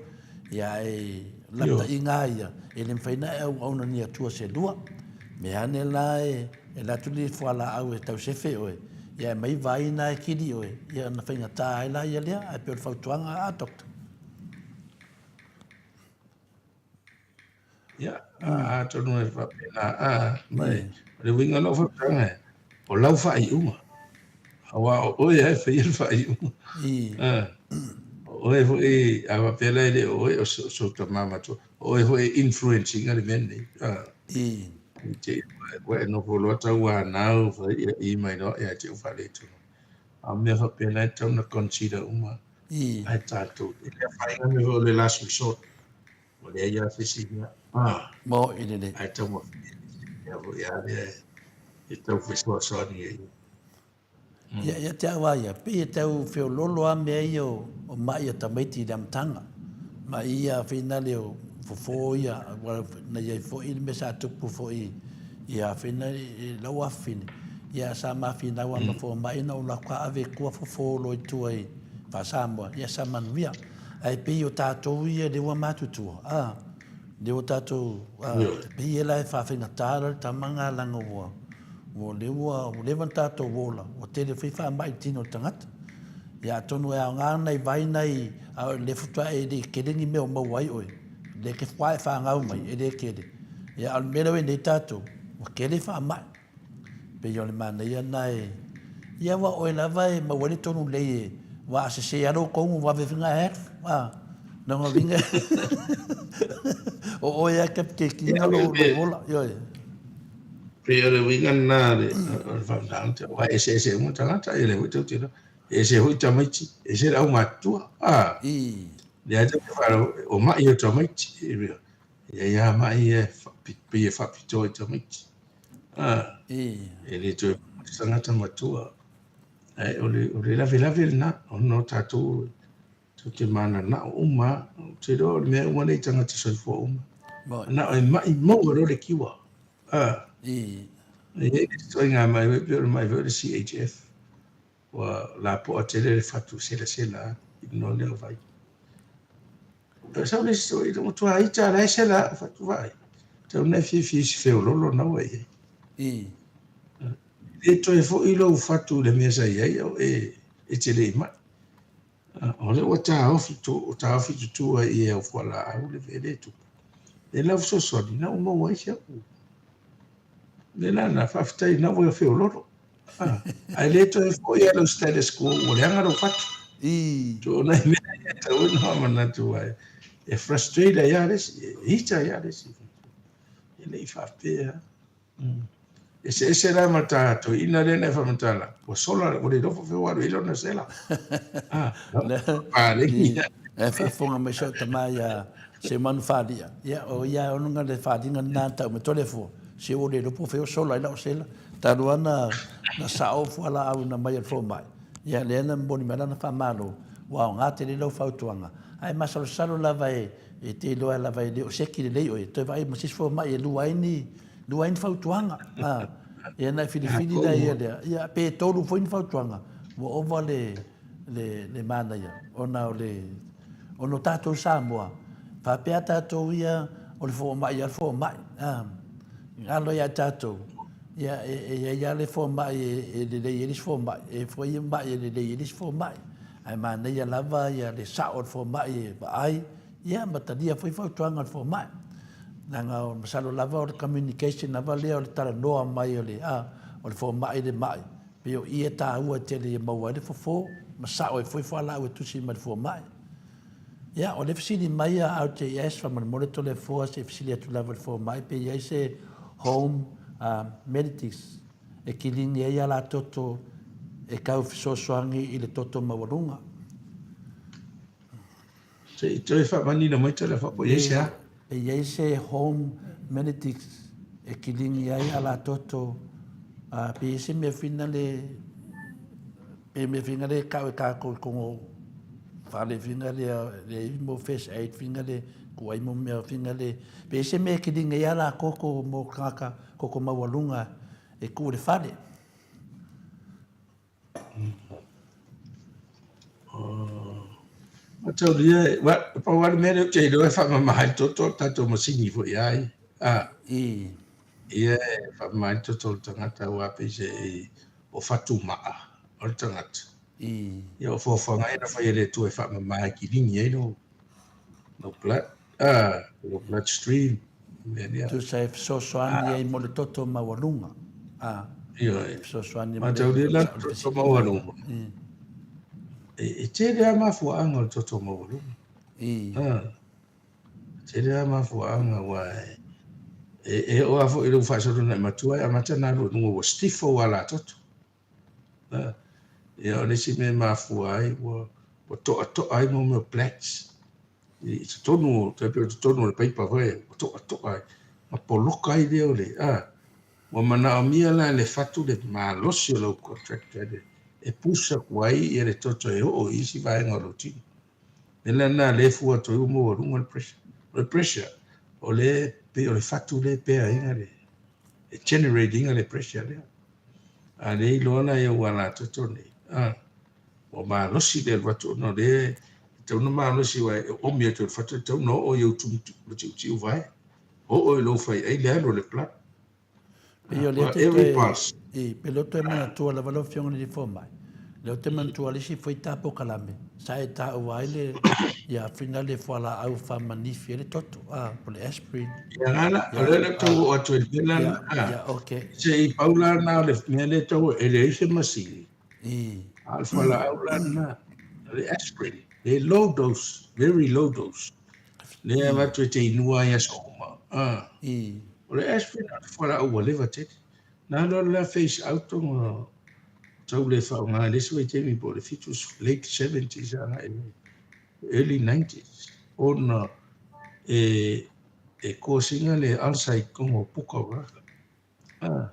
Ia, ae lapataiga a ia, e le mafai ona e auauna ni Atua se lua. Mea ane la e alu atu le fualaau e tau sefe oe, ia e aumai vai na e kili oe, ia ona faigata ai la ia lea, ae pei o le fautuaga a Doctor.
Ia, atonu e faapena, a, mai, o le uiga o lau fautuaga, o lau faaiuga. Aua o oe lava e faia le faaiuga. A, o oe foi, a faapea la e le o oe, o sou tama matua, o oe foi e influence ina le mea lenei. A, i te i ua e nofo loa tauanau, fai ia i mai loa ia te au faaletonu. A o mea faapena e tatau ona consider uma e tatou. E le afaina mea foi o le last resort. Ua leai lava se isi mea.
Ah. Mo i lelei.
Ae taumafai mea foi lava lea e tau fesoasoani ai.
Ia, ia te au a ia, pei e tau feololo a mea ia o, o ma'i a tamaiti i le amataga. Ma'i ia whina le o fofo ia, ua na iai foi le mea sa tupu foi ia whina i lau afafine. Ia sa ma finau a ma fomai na ou lako a ave kua fofo loa i tua i Faa-Samoa, ia sa manuia. Ae pei o tatou ia lea ua matutua, a, Lea ua tatou, e pei e la e faafaigata la le tama nga laga ua, ua lea ua, ua leva ona tatou ola, ua tele foi faamai i le tino o le tagata. Ia atonu e aoga nai vai nai, a o le faatoa e le i tele ni mea o maua ai oe, lea e te faatoa e fanau mai, e le tele. Ia a o le mea lea ua i ai nei tatou, ua tele faamai. Pei o le manaia lena e, ia aua o oe lava e maua ai le tonu lelei e, aua a sese lava lou tonu vave foi ona ae atu, a. Lona uiga o oe lava e te ina lou ola, ioe.
Pei o le uiga lena o le faamatalaga, aua e eseese uma tagata, ia lea foi tou te iloa, e ese foi tamaiti, ese le aumatutua, a. Lea tou te faalogo, o mai o tamaiti, e i ai lava mai ia e pei e faapitoa i tamaiti. A, e le toe tagata matua. Ae o le, o le lavelave lena, ona o tatou tou te mananao uma lava. Ou te iloa o le mea uma lea i tagata soifua uma. Manao e mai maua loa le kiwa. A, e i ai le isi ituaiga mai foi pei o le mai foi o le CHF. Ua lapoa tele le fatu selasela i luga o lea vai. E sau le isi i luga tua ita la e sela au fatu vaai. Tau na e fiafia i se feololo na ua i ai.
I.
E le toe foi lou fatu i le mea sa i ai au e, e te le i mai. O lea ua taofi tu, taofi tutu ai i au fualaau le mea lea e tupu. E lau fesoasoani, na ua maua ai si au. Le la na, faafetai na ua feololo. Ae le toe foi lava lou status quo, ua leaga lou fatu. So o nai mea ia e tatau ona faamanatu ai. E frustrate ai lava le isi, e hita ai lava le isi. E le i faapea. Eseese la ma ta toeaina lea na e faamatala, ua sola, ua le iloa po o fea ua alu i ai lona sela. Paleni.
E faafofoga mai si au tama ia Seumanu Falia, ia o ia e ono na le faliga lena na tau mai Toleafoa, se ua le iloa po o fea ua sola ai lau sela. Talu lava na na sao fualaau na mai e le fomai, ia lea na momoli mai lana faamalo, ua aoga tele lau fautuaga. Ae masalosalo lava e e te iloa lava e le o seki lelei oe, toe vaai ma se isi fomai e lua ai ni lua ai ni fautuaga. A, ia ona e filifili laia lea, ia pe tolu foi ni fautuaga, ua ova le le, le manaia, ona o le, ona o tatou Samoa, faapea tatou ia, o le fomai lava le fomai, a, galo ia tatou, ia, e, e i ai lava le fomai e, e lelei ai le isi fomai, e i ai foi mai e lelei ai le isi fomai, ae manaia lava ia le sao o le fomai e vaai, ia, ma talia foi fautuaga a le fomai. Leaga o, masalo lava o le communication lava lea o le talanoa mai o le, a, o le fomai i le mai, Pei o i e taua tele ia maua ai le fofo ma sao ai foi fualaau e tusi mai le fomai. Ia, o le fesili mai a RJS, faamolemole Toleafoa se i fesili atu lava i le fomai pe i ai se home medics e kilini ai a la toto e tau fesoasoani i le toto maualuga.
Se i toe faamanino mai tala faapo i ai se a?
E i ai se home medics e kilini ai a la toto, pe i ai se mea fina le, pe mea fina le kau e kākou i kongo fale fina le, le i mo first aid fina le, kuai mo mea fina le, pe i ai se mea e kilini ai a la koko mo kangaka koko maualuga e ku i le fale.
Mataulia, well, pau lava le mea lea ou te iloa e faamama ai le toto o le tatou masini foi a ia. A, ia e faamama ai le toto o le tagata aua pei se o fatumaa o le tagata. Ia o foafoaga ia na fai e le Atua e faamama e kilini ai lou lou blood, a, lou blood stream,
mea lea. Tusa e fesoasoani ai mo le toto maualuga. A,
Ioe. E fesoasoani mo le Mataulia la le toto maualuga. E, e tele lava mafuaaga o le toto maualuga. A, e tele lava mafuaaga aua e, e, e oo lava foi i lou faasologa i matua e amata ona alu i luga ua stiff ou alatoto. Ia o le isi mea e mafua ai ua ua toatoa ai mo mea o plaques i totonu o tai pei o totonu o le paipa foi ua toatoa ai ma poloka ai lea o le a ua manaomia la e le fatu le malosi o lau contractor e e push atu ai ia le toto e oo i isi vaega o lou tino. O le mea lena lea e fua atu ai ua maualuga le pressure. O le pressure o lea pei o le fatu lea e pea ina le e generate ina le pressure lea. A lea iloa la e ou alatoto nei, a, ua malosi le alu atu ona o lea e tatau ona malosi aua e oomi atu e le fatu e tatau ona oo i ou tiutiu vae. Oo i lou faiai le alu o le blood.
Pei o lea te
Every
toe,
pulse.
i, pei o lea toe manatua lava lau Afioga i le Alii Fomai, lea ou te manatua le isi foi ta polokalame sa e taua ai le, ia, fina le fualaau faamanifi ai le toto, a, po o le aspirin.
Ia la la, o
Ia,
lea la
a,
tau oo atu ai le mea la
ia,
lena.
ia, okay.
Se i pau la lena o le mea lea tau e leai se masini.
I.
A o le fualaau la lena, o le aspirin, le low dose, very low dose. Lea e avatu e te inua ai aso uma. Ah.
I.
O le aspirin o le fualaau ua leva tele. Na loa le phase out ona tau le faaaoga i le isi vaitaimi po o le 70, late 70s agai i le early 90s ona e e cause ina le ulcer i totonu o puka o tagata. Ah.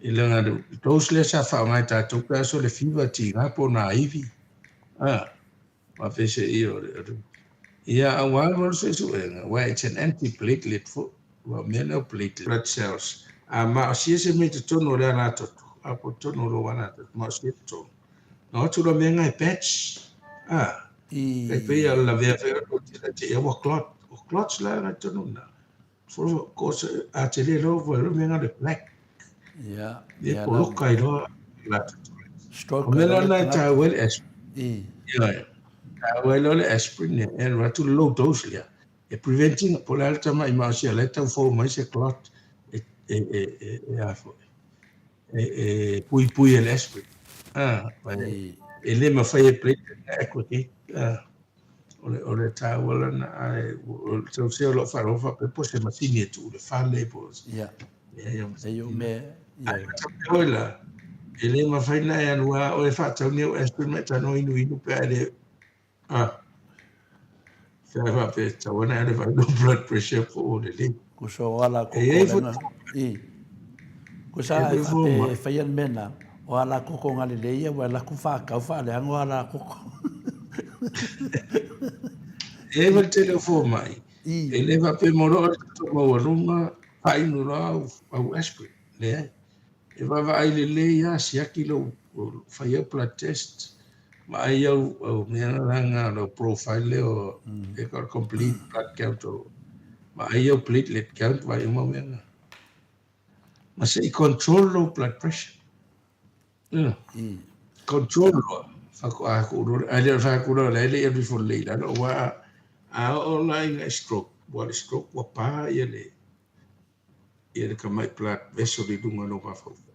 I leaga le dose lea sa faaaoga e tatou pe a so le fever tiga po o nā ivi. Ah. Faapeseia o le Ia aua alu alu suesuega, aua it's an antiplatelet foi, aua o mea na o platelet, blood cells, a maosia se mea i totonu o le alatoto, a po o totonu o lou alatoto, maosia i totonu. Na o atu loa mea na e patch, a, tai pei o le lavea foi o le tele te ia ua clot, o clots la na i totonu i ina. Ko a te le loa ua mea na le black.
Ia,
ia poloka ai loa alatoto.
Stroke.
O mea la na e tāua ai le aspirin.
I.
Ia, tāua ai loa le aspirin e alu atu le low dose lea. E prevent ina, po o le a le tama'i maosia la e tau fou mai se clot e, e, e, e, e a foi. E, e puipui e le aspirin. Ah, e, e le mawhai e platelet na aggregate. Ah. O le, o le tāua lana, ae, o le tau sea o lau faalogo faapea po o se masini e tuu i le fale po o se...
Ia.
Leai a
E i o mea, ia.
Ae faatau oe la, e le mafai ona e alu lava oe e faatau ni au aspirin ma e tago inuinu pe a e le, a, pe a faapea e tatau ona e alu e vaai lou blood pressure po o lelei.
Kusa o ala
E i ai
koko
foi
lenga, i. Kusa
e
e
i ai foi
faapea
ma.
e faia le mea na, o ala koko nga lelei ia ua laku whakau whaaleanga o ala koko.
E i ai foi le tele o fomai,
I.
e le faapea mo loa le toto maualuga, fainu loa au, au aspirin. Leai. E vaavaai lelei lava, siaki lou, fai au blood test, vaai au, au mea la nga lou profile lea o, e ka complete blood count o, vaai au platelet count, vaai uma mea na. Ma se i control lou blood pressure. You know? Control loa. Faatoa ku loa, ai le fa ku loa le le alu ifo lelei i lalo, aua a oo la ina stroke, ua le stroke ua pa ia le ia le tamai blood vessel i luga o lou mafaufau.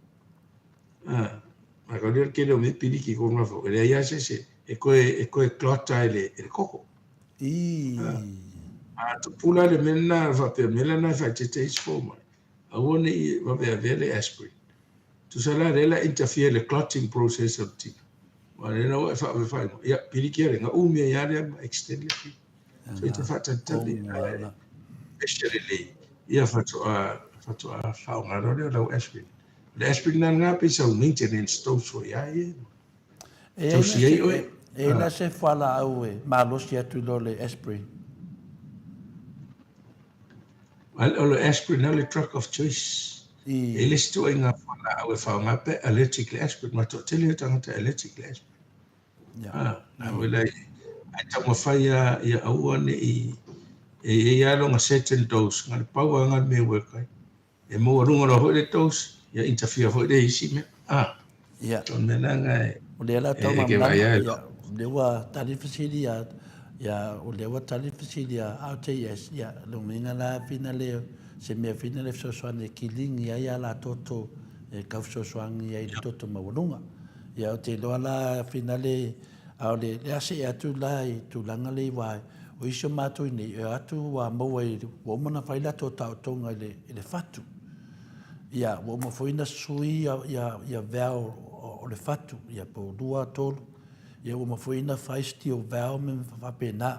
Ah, a ka le tele o mea piliki i kou mafaufau, e leai lava se isi e toe, e toe clot ai le, le koko.
I.
Ah, a tupu la le mea lena, faapea mea lena e faaeteete isi fomai, aua ne i vaveavea le aspirin. Tusa la lea la interfere le clotting process o le tino. Aua o lena ua e faavefaainoa, ia, piliki ale, gaumi ai lava lea ma extend le pili. So i te faatalitali, ae pressure lelei, ia faatoa, faatoa faaaoga loa lea o lau aspirin. O le aspirin la lena pei sau maintenance dose foi lava ia.
E
Tausi ai oe.
E i ai la se fualaau e malosi atu i lo le aspirin?
O le aspirin o le drug of choice.
I.
E i ai le isi ituaiga fualaau e faaaoga pe allergic le aspirin, ma toatele o tagata e allergic le aspirin.
Ia.
Ah, a wela ai taumafai lava ia aua ne i e i ai lava lona certain dose, na o le pau lava lena o le mea e work ai. E maualuga loa foi le dose, ia interfere foi le isi mea. Ah,
Ia.
o le mea lena e
O lea la tau
e ke vaai
malamalama,
ai
ia,
loa.
o lea ua tali le fesili ia, ia, o lea ua tali le fesili ia RJS, ia, lona uiga la fina le, se mea fina le fesoasoani e kiligi ai a la toto e tau fesoasoani ai i le toto maualuga. Ia, ou te iloa la fina le, a o le, le a see atu la i tulaga le i wa, o isi o matou i nei, e o atu ua maua i, ua uma ona fai latou taotoga i le, i le fatu. Ia, ua uma foi ona sui ia, ia, ia valve o le fatu, ia po o lua, tolu. Ia, ua uma foi ona fai steel valve ma mea faapena.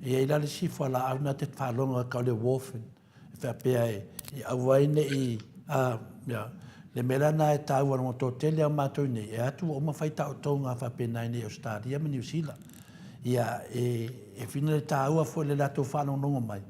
E i ai la le isi fualaau na te faalogo atu o le warfarin. E faapea e aua ai ne i, a, ia, le mea la lena e taua lona toatele a matou i nei, e atu ua uma fai taotouga faapena i nei Ausetalia ma Niu Sila. Ia, e, e fina le taua foi le latou faalogologo mai,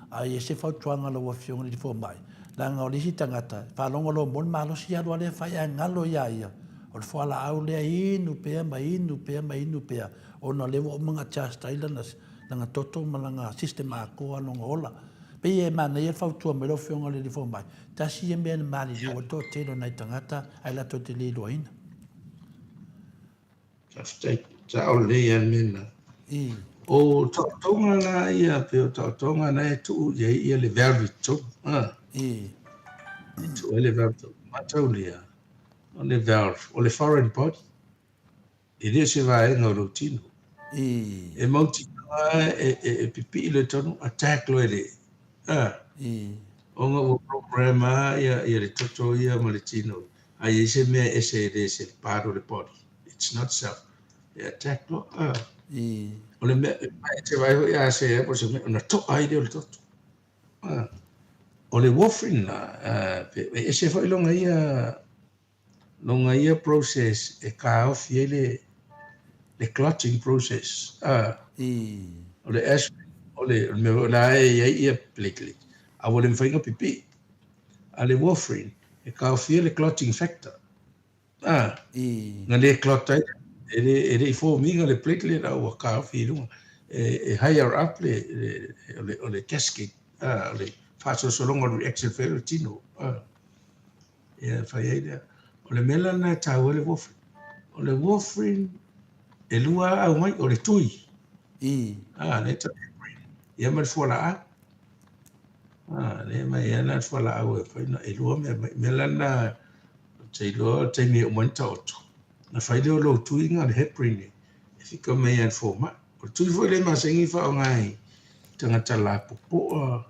a i ai se fautuaga a lau Afioga i le Fomai, leaga o le isi tagata, e faalogo loa mo le malosi alu a lea fai ae galo ia ia, o le fualaau lea inu pea ma inu pea ma inu pea, ona o lea ua uma ona adjust ai lana, lana toto ma lana system atoa lona ola. Pei e manaia le fautua mai lau Afioga i le Alii Fomai, tasi ia mea na maliliu ai le toatele o nai tagata ae latou te le iloaina.
Faafetai. Sao lelei lava le mea lena. O taotoga la ia, pei o taotoga na e tuu i ai ia le valve i totonu. E tuu ai le valve i totonu. Mataulia, o le valve, o le foreign body. E le o se vaega o lou tino. E mautinoa e pipii loa i totonu, attack loa e le, ona ua program lava ia le toto ia ma le tino, a i ai se mea ese e le se part o le body, it's not self, e attack loa. O le mea, e te vaai foi a se po o se mea, ona to'a ai lea o le toto. O le warfarin la, e ese foi lona ia lona ia process e taofi ai le le clotting process a o le aspirin o le mea foi la e i ai ia platelet a ua le mafai ona pipii. A le warfarin e taofia le clotting factor a na le clot ai e le e le i form ina le platelet a ua taofi i luga e higher up le o le cascade a o le faasolosologa o le reaction foi o le tino a. Ia e fai ai lea. O le mea la lena e taua ai le warfarin. O le warfarin e lua lava aumai, o le tui. Ah, lea e tau heparin. Ia ma le fualaau. Ah, lea mai ai la le fualaau e fai na e lua mea mai. Mea la lena ou te iloa o le taimi e uma ai ona taoto, ona fai lea o lou tui na o le heparin e fika mai ai i le fomai. O le tui foi lea e masani ona faaaoga i tagata lapopoa,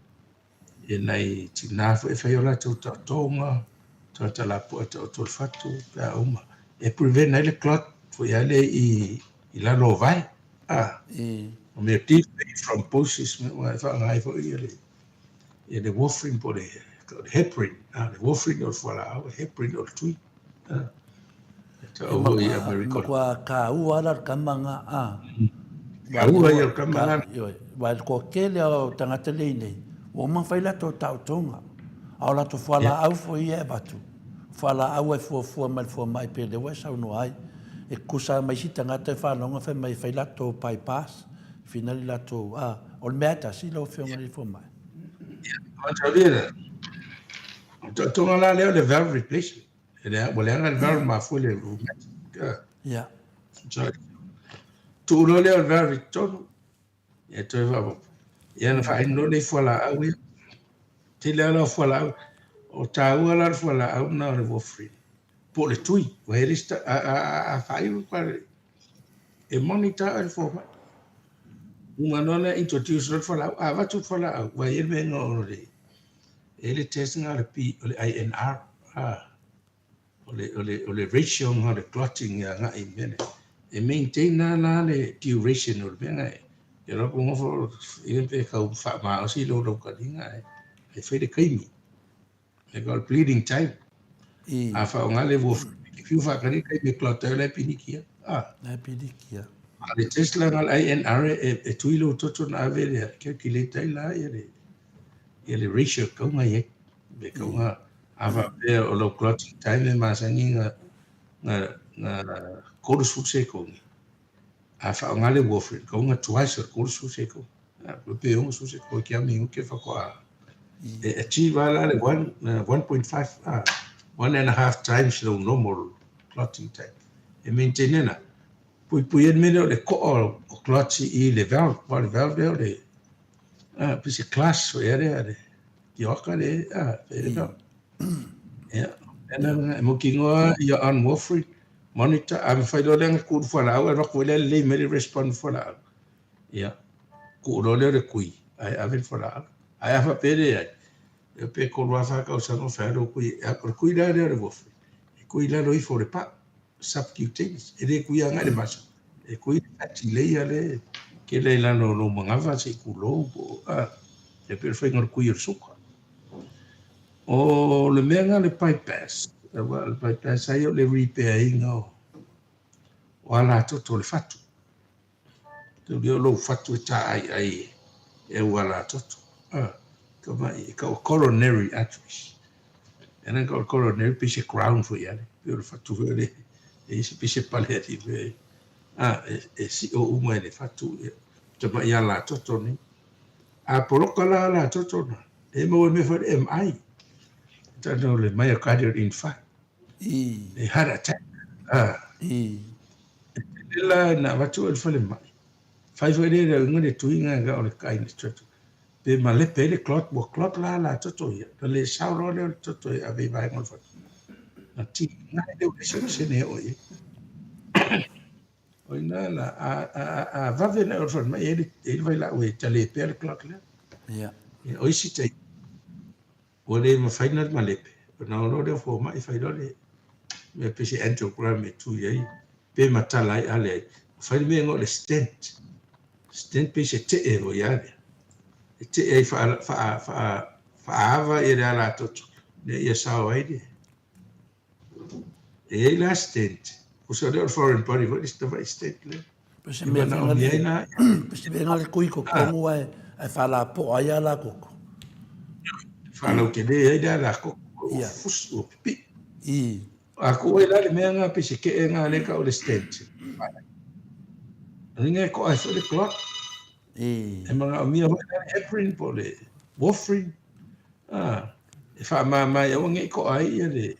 E nai tina foi e fai o latou taotoga, tagata lapoa e taoto le fatu pe a uma, e prevent ai le clot foi lea i i lalo o vae. A, o mea deep vein thrombosis mea uma e faaaoga ai foi le ia le warfarin po o le heparin. A, le warfarin o le fualaau, heparin o le tui. E tau foi i Amerika.
Matua taua la le tama na, a.
Taua ia o le tama na.
Ioe, aua i le toatele o tagata lea i nei, ua uma ona fai latou taotoga, a o latou fualaau foi ia e avatu, fualaau e fuafua mai le fuamai pei o lea ua e saunoa ai. E tutusa lava ma isi tagata e faalogo fai mai e fai latou bypass, finali latou, a, o le mea lava e tasi lau Afioga i le Fomai.
Ia, mataulia, o le taotoga la lea o le valve replacement. E lea, ua leaga le valve mafua i le rheumatic.
Ia.
Sorry. Tuu loa lea o le valve i totonu, ia toe faaopoopo. Ia ona faainu loa lea i fualaau ia. Tele lava la o fualaau. O taua la le fualaau lena o le warfarin. Po o le tui. Ua i ai le isi, a, a, a, a faaiu e monitor oe le fomai. Uma loa ona introduce loa le fualaau, a avatu le fualaau, ua i ai le mea e igoa o le E i ai le test lena o le P, o le INR, o le, o le, o le ratio lena o le clotting e agai i le mea lea. E maintain lava la le duration o le mea lena. E alu atu nofo, ia pe tau faamaosi lou lautaliga ae ae fai le taimi. E call bleeding time. A faaaoga le warfarin, e fiu faatali le taimi e clot ai o la e pilikia.
La e pilikia.
A o le test la lena o le INR e tui lou toto ona ave lea, e calculate ai la ia le ia le ratio e tatau ona i ai. Pe tatau ona, a faapea o lau clotting time e masani na na na 30 sekone, a faaaoga le warfarin, e tatau ona twice o le 30 sekone. Pe 60 sekone kia minute faatoa e achieve lava la le 1.5, one and a half times lou normal clotting time. E maintain ena. Puipui ai le mea lea o le koa o clots i le valve, aua o le valve lea o le Ah, pei se class foi ea le tioaka le, ah, fai le valve. Ia, ena e mautinoa ia on warfarin, monitor, a mafai loa lea ona tuu le fualaau, alu atu foi lea lelei mai le respond i fualaau. Ia, tuu loa lea o le tui, ae ave le fualaau. Ae a faapea e leai, ia pe tolu lava fa tausaga o fai lou tui, o le tui la lea o le warfarin, e tui i lalo ifo o le pau. Subcutaneous, e le tui agai i le maso, e tui le fatty layer lea e tele ai i lalo o lou manava se i tulou po o a, e pei o le faiga o le tui o le suka. O le mea lena o le bypass, aua o le bypass lava ia o le repair ina o alatoto o le fatu. Taulia o lou fatu e taaiai e ou alatoto. A, ka mai, e kau o coronary arteries. E ana kau o coronary, pei se crown foi ale. Pei o le fatu foi ale, e isi pei se pale ali foi. A, e, e sio uma e le fatu, e, tamai alatoto nei. A poloka la alatoto na. Lea e maua ai le mea foi le MI, tatou le myocardial infarct. Le heart attack. E tele la ina avatu oe i le falemai, fai foi lea i le auiga le tuiga e o le kai le toto. Pe malepe ai le clot, ua clot la la toto ia. Na le sao loa lea o le toto e ave i vaega o le fatu. Na tiga ai lea ua leai se okesene e oo i ai. O ina la, a, a, a, a vave na o le falemai, e i ai le vailaau e tale pea le clot lea.
Ia.
O isi taimi, Ua le mafai ona malepe, ona o loa lea o fomai fai loa le mea pei se angiogram e tui ai pe matala ai a leai. Ua fai le mea e igoa o le stent. Stent pei se tee foi a lea. E tee ai faa, faa, faa, faaava ia le alatoto ina ia sao ai le, E i ai la stent, tusa lea o le foreign body foi le tamai stent lea.
Pe se mea
manaomia ai la.
Pe se mea le kui totonu ae ae faalapoa ai ala koko.
Faalautele ai le ala koko, ua fusu, ua pipii.
I.
A ku ai la le mea nga pe se ke'e nga le ka o le stent. Ringa e ko'a ai foi le clot.
I.
E manaomia foi la le heparin po o le warfarin. E faamama ai aua ne i ko'a ai ia le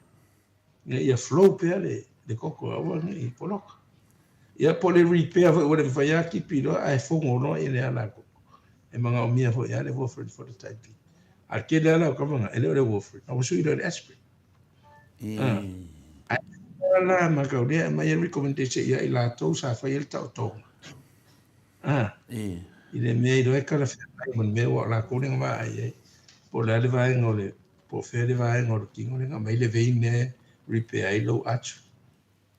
ina ia flow pea le le koko aua ne i poloka. Ia po o le repair foi ua le mafai lava kipi loa ae fogo loa ia le ala koko. E manaomia foi lava le warfarin for the time being. A o le tele lava la o tama na, e le o le warfarin, a ua sui loa i le aspirin. Ae la matau lea e aumai ai recommendation ia i latou sa faia le taotoga. I le mea iloa e talafeagai ma le mea ua o latou lea na vaai ai, po o le a le vaega o le, po o fea le vaega o le tino lea na aumai le vein lea e repair ai lou artery,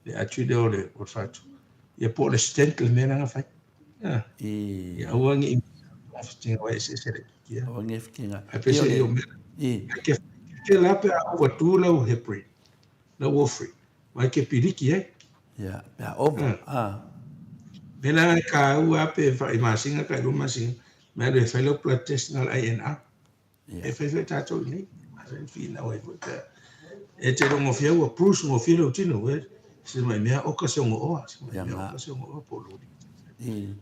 le artery lea o le o le fatu, ia po o le stent le mea la na fai. Ia aua ne i togafitiga aua e eseese laitiiti lava.
Aua ne i fitiga.
Ae peiseai o mea, e te la pe a overdue lau heparin, lau warfarin, Mai ke piliki ai.
Ia, pe a ova, a.
Mena e kāua a pe whai masina, kai rua masina, me alu e whai lau blood test na le INR. E whai whai tātou i nei. Masani whina wai foi pea. E te rongo whia ua bruise ngo whia lau tino, e. Se mai mea oka se ongo oa, se mai mea oka se ongo oa po lori.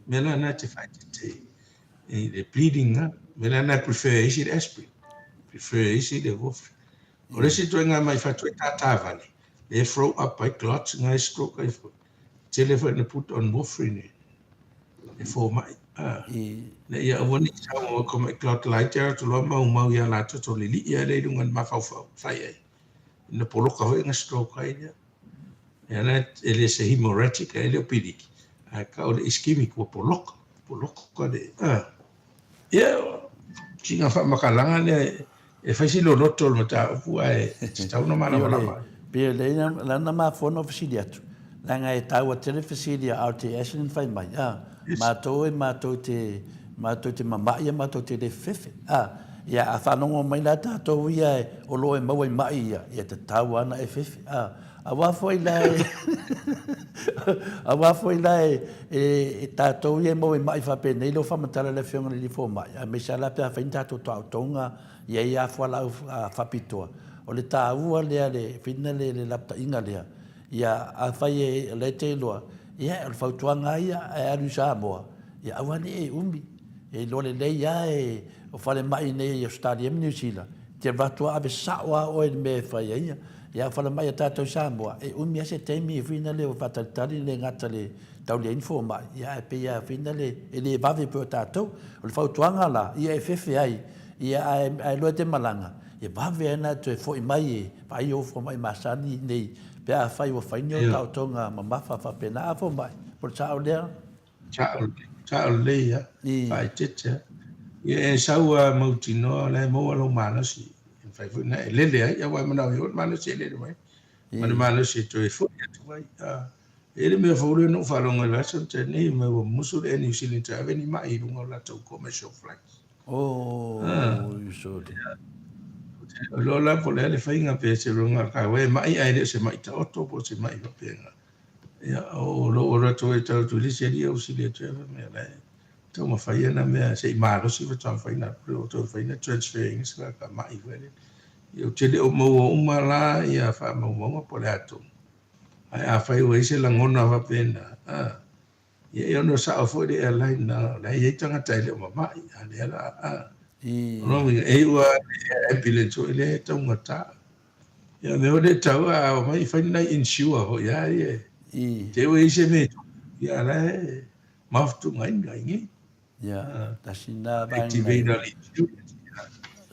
Mea la na te whai te te, e le bleeding na, mea la na prefer isi le aspirin, prefer isi le warfarin. O le isi ituaiga mai fatu e tātāvale, e throw up ai clots nga e stroke ai foi. Tele foi na put on warfarin e, e fomai. Ah, ina ia aua ne i saunoa ko mai clot lai te atu loa maumau ia latou to lili'i ai lea i luga i le mafaufau fai ai. Ina poloka foi nga stroke ai lea. Ia la e le se hemorrhagic e le o piliki. Ae ka o le ischemic ua poloka, poloka le, ah. Ia, sina faamatalaga lea e fai si loloto o le mataupu ae tatau ona malamalama ai.
Pei o lea na mafua ona ou fesili atu, leaga e taua tele fesili a RTS lea na fai mai, a, matou e matou te, matou te mama'i a matou te le fefefe, a, ia a faalogo mai la tatou ia o lo o e maua i ma'i ia, ia tatau lava ona e fefe, a. Aua foi la e Aua foi la e e tatou ia e maua i ma'i faapenei lea ua faamatala e le Afioga i le Alii Fomai, aemaise lava la pe a fai ni tatou taotoga i ai lava fualaau faapitoa. O le taua lea le whina le le lapataiga lea, ia afai e o lea e te iloa, ia o le fautuaga lava ia, ae alu i Samoa, ia aua ne i e umi. E iloa lelei lava e o falemai nei i Ausetalia ma Niu Sila, e te alu atu lava ave sao lava oe i le mea e fai ai ia. Ia falemai a tatou i Samoa, e umi lava se taimi e whina le faatalitali le gata le tauli ai ni fomai, ia ae pei lava whina le e le vave pei o tatou. O le fautuaga la, ia e fefe ai, ia ae ae loa e te malaga, ia vave ai ona toe foi mai e vaai ou fomai masani nei pe afai ua fai ni ou taotoga mamafa faapena. A fomai, po o le sao lea?
Sao lelei lava, faaeteete lava. Ia e sau lava mautinoa o la e maua lou malosi, e mafai foi ona e lele ai, aua e manaomia foi le malosi e lele mai ai, ma le malosi e toe foi atu ai. E i ai le mea fou lea na ou faalogo i le aso na tea nei, mea ua musu le Air New Zealand toe ave ni mai i luga o latou commercial flights. Ou te iloa la po o le a le faiga pe se luga e mai ae le o se mai taoto po o se mai faapena. Ia, o lou alu atu ai tau atu i le isi alii au sili atu ai fai mai o la e taumafai ana mea se i malosi faatoa mafai ona alu toe mafai ona transfer ina se tagata ma'i foi lele. Ia ou te le o maua uma la ia faamaumauga po o le a tonu. Ae afai ua i ai se lagona faapena, a, ia e ono sao foi le airline na o la e i ai tagata e le o mama'i, a o lea la a. O lona uiga, e iu lava i le ambulance foi lea e taugata. Ia o mea foi lea e taua a omai e fai ni nai insure foi lava ia i te i ua i ai se mea e tupu, ia a o la e mafutuga ai nei.
Ia, tasi lena vaega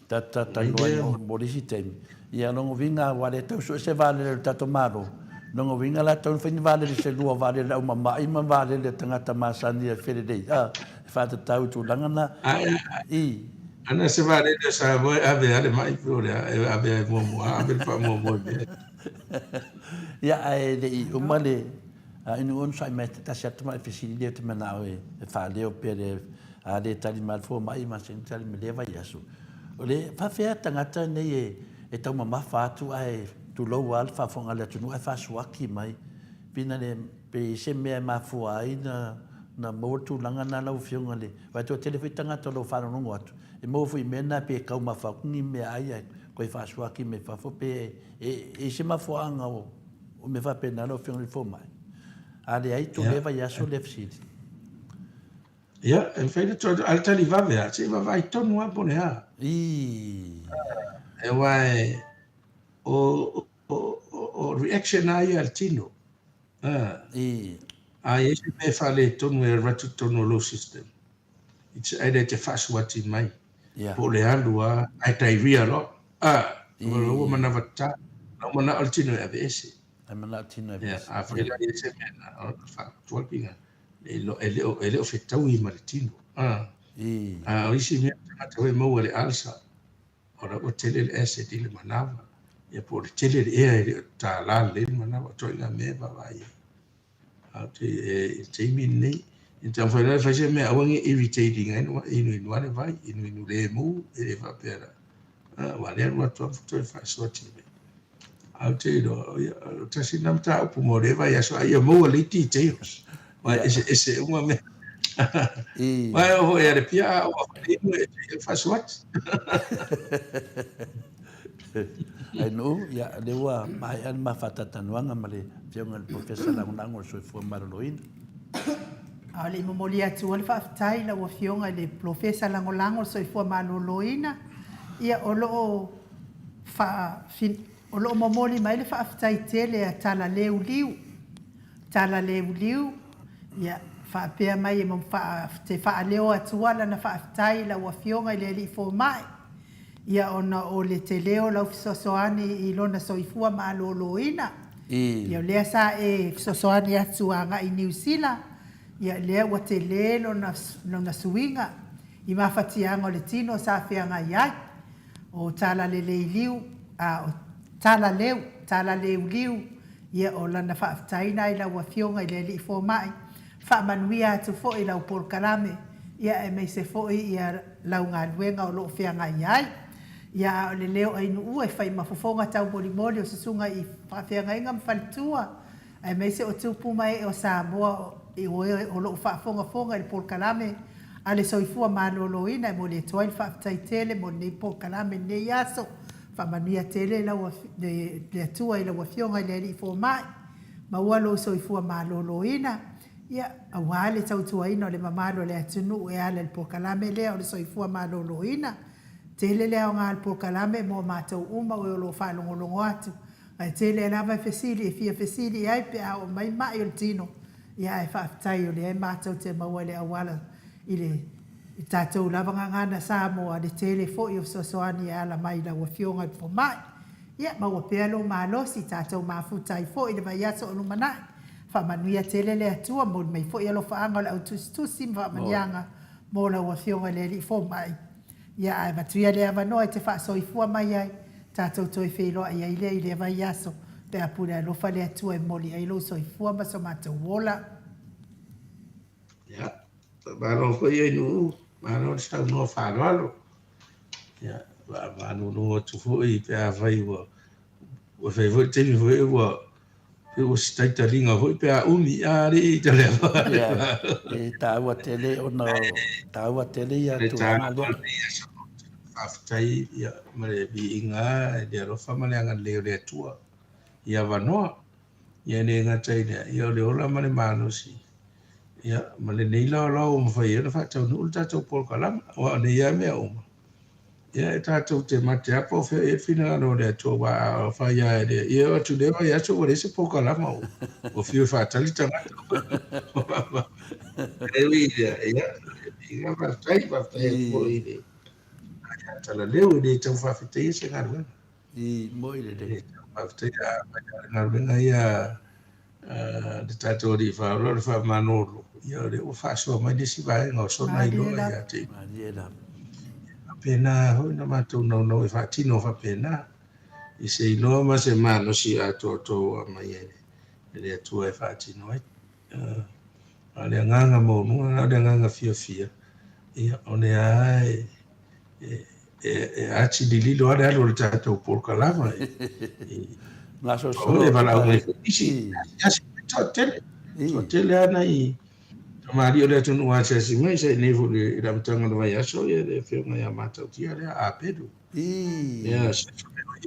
ta talanoa ai mo le isi taimi. Ia, lona uiga aua le tau sue se vaalele a le tatou Malo, lona uiga la e tatau ona fai ni vaalele se lua, vaalele a le aumamai ma vaalele a tagata masani e felelei, a, e faatatau i tulaga na. I.
Ana se vaalele a Samoa e ave lava le mai pe o le a, e ave lava muamua, ave le faamuamua i mea.
Ia, ae le i uma le A inu onosai mai te tasi atu mai fesili lea ou te manao e faaleo pea le a le tali mai le fomai ma se tali mai lea vaiaso. O le faafefea tagata nei e e taumamafa atu ae tulou lava le faafofoga a le atunuu ae faasuaki mai. Pina le pe i ai se mea e mafua ai na na maua le tulaga na lau afioga le aua e toatele foi tagata o lo o faalogologo atu e maua foi i mea na pe taumafa atu ni meaai ae toe faasuaki mai fafo pe e i ai se mafuaaga o O mea faapena lau Afioga i le Fomai. A leai, tou lea vaiaso lea fesili.
Ia, e mafai ona tuu atu, a o le tali vave lava, se i vaavaai tonu lava po o le a. Aua o, o, o reaction lava ia a le tino. A i ai se mea e faaletonu e alu atu i totonu o lou system, it's either e te faasuati mai, po o le alu lava ae diarrhea loa. A, ua ua manava tatā. Na ua manao le tino e aveese.
Ai manao tino e aveese.
A fai la i se mea na, o faatuapiga, e le, e le, e le o fetaui ma le tino. A, a o isi mea, tagata foi maua le ulcer, o la ua tele le acid i le manava, ia po o le tele le ea e le o tālā lelei le manava, o ituaiga mea e vaavaai ai. A o te, e, i le taimi lenei, e taumafai loa e fai se mea aua ne i irritating ai na inuinu lava le vai, inuinu lemu, e le faapea la, aua o lea e alu atu lava ma toe faasoati mai. Ae ou te iloa, ia, o tasi lena mataupu mo lea vaiaso, a ia maua lelei details, aua e eseese uma mea. Aua e oo foi ia le pia a oo atu inu e te faasoati.
Ainuu, ia, lea ua maea le ma faatatanuaga ma le Afioga i le Polofesa Lagolago o le Soifua Maloloina.
A o le i momoli atua le faafetai i lau Afioga i le Polofesa Lagolago o le Soifua Maloloina, ia, o lo o faa, o lo o momoli mai le faafetai tele a Talaleu Liu, Talaleu Liu, ia, faapea mai e te faaleo atua lana faafetai i lau Afioga i le Alii Fomai, Ia ona o le tele o lau fesoasoani i lona soifua maloloina, ia o lea sa e fesoasoani atu agai i Niu Sila, ia lea ua tele lona lona suiga i mafatiaga o le tino sa feagai ai. O Talaleleiliu, a o Talaleu, Talaleuliu, ia o lana faafetai na i lau Afioga i le Alii Fomai, Faamanuia atu foi i lau polokalame, ia aemaise foi ia lau galuega o lo o feagai ai. Ia a o le leo ainuua e fai ma fofoga taumolimoli o susuga i faafeagaiga ma faletua, aemaise o tupu ma ee o Samoa o e o lo o faafogafoga i le polokalame a le soifua maloloina e momoli atu ai le faafetai tele mo lenei polokalame i lenei aso. Faamanuia tele lau le Atua i lau Afioga i le Alii Fomai. Maua lou soifua maloloina, ia, aua le tautuaina o le mamalu o le atunuu e ala i le polokalame lea o le soifua maloloina. Tele le aoga o le polokalame mo matou uma o e o lo o faalogologo atu, ae tele lava fesili e fia fesili i ai pe a oo mai mai o le tino, ia ae faafetai o lea e matou te maua i le auala i le i tatou lava gagana Samoa le tele foi o fesoasoani e ala mai i lau Afioga i le Fomai. Ia, maua pea lou malosi, tatou mafuta ai foi i le vaiaso o lumanai. Faamanuia tele le Atua, momoli mai foi alofaaga o le au tusitusi ma faamanuiaga mo lau Afioga i le Alii Fomai. Ia, ae avatu ia le avanoa e te faasoifua mai ai, tatou toe feiloai ai lea i lea vaiaso, pe a pule alofa le Atua e momoli ai lou soifua ma so matou ola.
Ia, malo foi e Nuu, malo le saunoa faaaloalo. Ia, faamalulu atu foi pe afai ua ua fai foi le taimi foi ua pe ua sitaitaliga foi pe a umi a alii i tale
Ia, e taua tele ona taua tele ia tulaga lea.
Faafetai ia ma le viiga i le alofa ma le agalelei o le Atua i avanoa. Ia e le gata i lea, ia o le ola ma le malosi, ia ma lenei laolao ua mafai ai ona faataunuu le tatou polokalama, aua o nei lava mea uma. Ia, e tatou te mate lava po o fea o i ai le finagalo o le Atua, aua a fai lava e le ia oo atu i lea vaiaso ua leai se polokalama ua fiu e faatali tagata. E ui i lea, ia, ia faafetai, faafetai atu foi i le ia Talaleu, e le tau faafetaia se galuega.
I, moi lelei.
E le tau faafetaia, a fai lava o le galuega ia a le tatou Alii Faaola o le faamanolo, ia o lea ua faasoa mai le isi vaega o sona iloa ia te
Malie lava.
Faapena foi na matou naunau e faatino faapena, i se iloa ma se malosi atoatoa ua aumai e le Atua e faatino ai. A o le agaga maualuga lena, o le agaga fiafia, ia o lea lava e e atili lilo lava le alu o le tatou polokalama i
Gasolosolo
e valaau mai foi nisi, asiasi mai toatele, toatele lava nai tamalii o le atunuu asiasi mai, sa i nei foi i le amataga o le vaiaso ia le afioga ia Matautia lea Apelu. Ia sa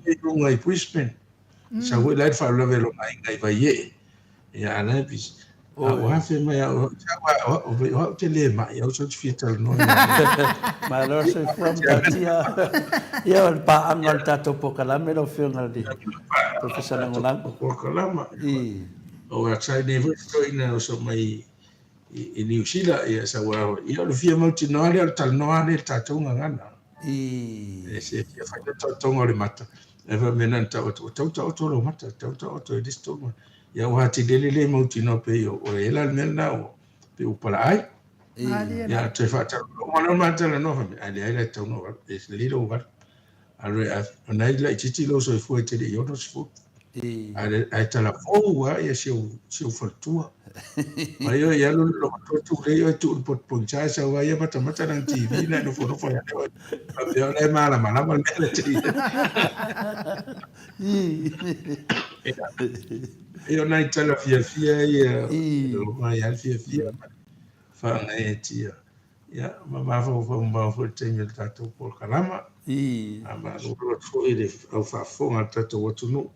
i luga i Brisbane. Sau foi la i le faalavelave o lona aiga i Vaiee. Ia, a la e pisi. A ua afe mai au, o au ou te le mai, au ou te fia talanoa ia te.
Malo le soifua Matautia. Ia o le paaga o le tatou polokalame lau Afioga i le Polofesa Lagolago.
Polokalama. O a nei foi se toeaina e oso mai i Niu Sila, ia sau lava foi. Ia o le fia mautinoa lea o le talanoa lea i le tatou gagana. E se fia fai le taotoga o le mata, ae fai mai na ona tau atu, ua tau taoto lou mata, tau taoto e le isi tonu. Ia ua atili le mautinoa pei o oe la le mea lena ua pei ua palaai. Ia toe faatalanoa uma loa ma talanoa fai mai, ae leai la e tatau ona ou alu, e lelei lou alu. Alu e ave, o na e laitiiti lou soifua e te le i 60. Ae talavou lava ia si ou faletua. Mai oe i alu le logotoa tulei oe tuu i le poto pogisa ae sau ai ia matamata lana TV na e nofonofo ai oe. Faapea o la e malamalama le mea la te i ai. Ia o nai tala fiafia ia, mai lava le fiafia ma le faagaeetia. Ia, ma mafaufau mamao foi i le taimi o le tatou polokalama. A malolo atu foi i le au faafofoga a le tatou atunuu.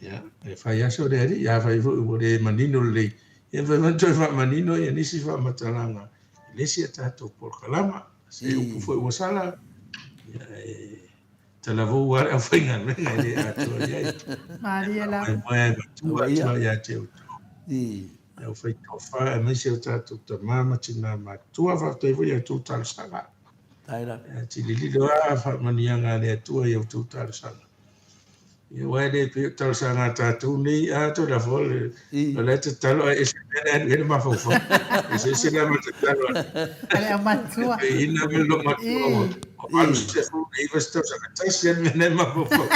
Ia, e fai aso le alii, afai foi ua le manino lelei, ia mafai foi ona toe faamanino ia nisi faamatalaga i le isi a tatou polokalama. Se upu foi ua sala, ia e talavou lava le aufaigaluega e le atoa i ai.
Malie lava.
Moemoe ai matua atua ia te outou. Le aufai tofa aemaise o tatou tama ma tina matutua. Faafetai foi i a outou talosaga. Ia tilililo lava faamanuiaga a le Atua i a outou talosaga. Ia aua e le pei o talosaga a tatou nei, a toe lafo le o la e tatalo ae ese mea la e alu i ai le mafaufau. Eseese la ma tatalo a
a le aumatua.
E ina me lo matua ua 89 se tausaga, tasi lava le mea la e mafaufau.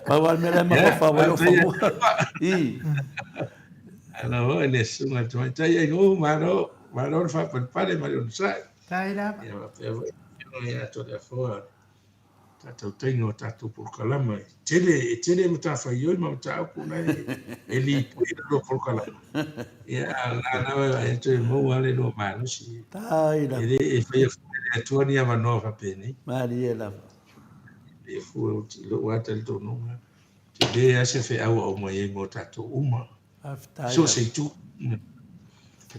Pau lava le mea la e mafaufau ai o fanua.
Alo foi le susuga i le tamaitai ai nuu, malo, malo le faapalepale ma le onosai.
Faafetai lava.
Ia faapea foi le Afioga ia Toleafoa. Faatautaiga o tatou polokalama e tele, e tele matafaioi ma mataupu na e lipoi i lalo o polokalama. Ia, a o la lava e vaai atu e maua lava le lua malosi.
Tai lava.
E le e faia fua e le Atua ni avanoa faapenei.
Malie lava.
E faia fua i lou lava talitonuga, tele lava se feau e aumai ai mo tatou uma.
Faafetai.
So o se itu.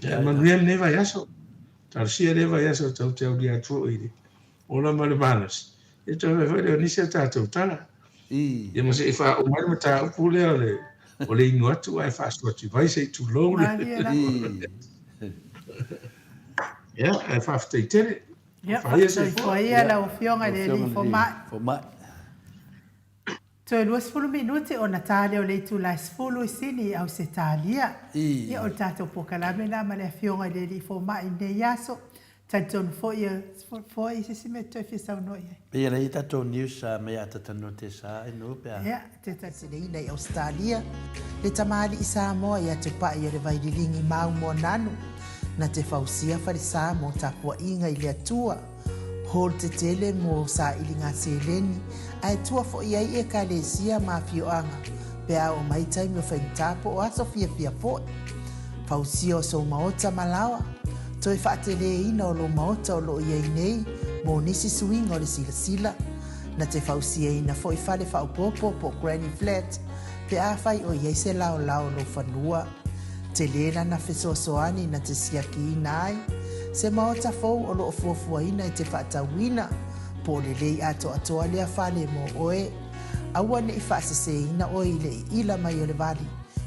Ia manuia lenei vaiaso. Talosia lenei vaiaso tou te aulia atu foi i le ola ma le malosi. Ia toe fai foi lea o nisi a tatou tala. Ia ma se i faauma ai le mataupu lea o le o le inu atu ae faasoa atu se i tulou le. Ia, ae faafetai tele.
Ia, soifua ia lau Afioga i le Alii Fomai. Toe 20 minute ona ta lea o le itula e 10 i Sini i Ausetalia. Ia, o le tatou polokalame lena ma le Afioga i le Alii Fomai i lenei aso. Talitonu foi ia foi se isi mea e toe fia saunoa i ai.
Pei e leai a tatou news mai Atatanoa te sa i nuu pe a.
Ia, te talitonu. I Ausetalia, le tamalii Samoa ia Tupai o le Vaililigi mau Moananu, na te fausia falesa mo tapuaiga i le Atua. Hall tetele mo sailiga seleni, ae tua foi ai Ekalesia ma afioaga pe a oo mai taimi o faigata po o aso fiafia foi. Fausia o sou maota ma laoa, toe faateleina o lou maota o loo iai nei mo nisi suiga o le silasila, na te fausiaina foi fale faaopoopo po o granny flat pe afai o iai se laolao o lou fanua. Tele lana fesoasoani na te siakiina ai Se maota fou o lo o fuafuaina e te faatauina, po o lelei atoatoa lea fale mo oe. Aua ne i faaseseina oe i le iila mai o le vali,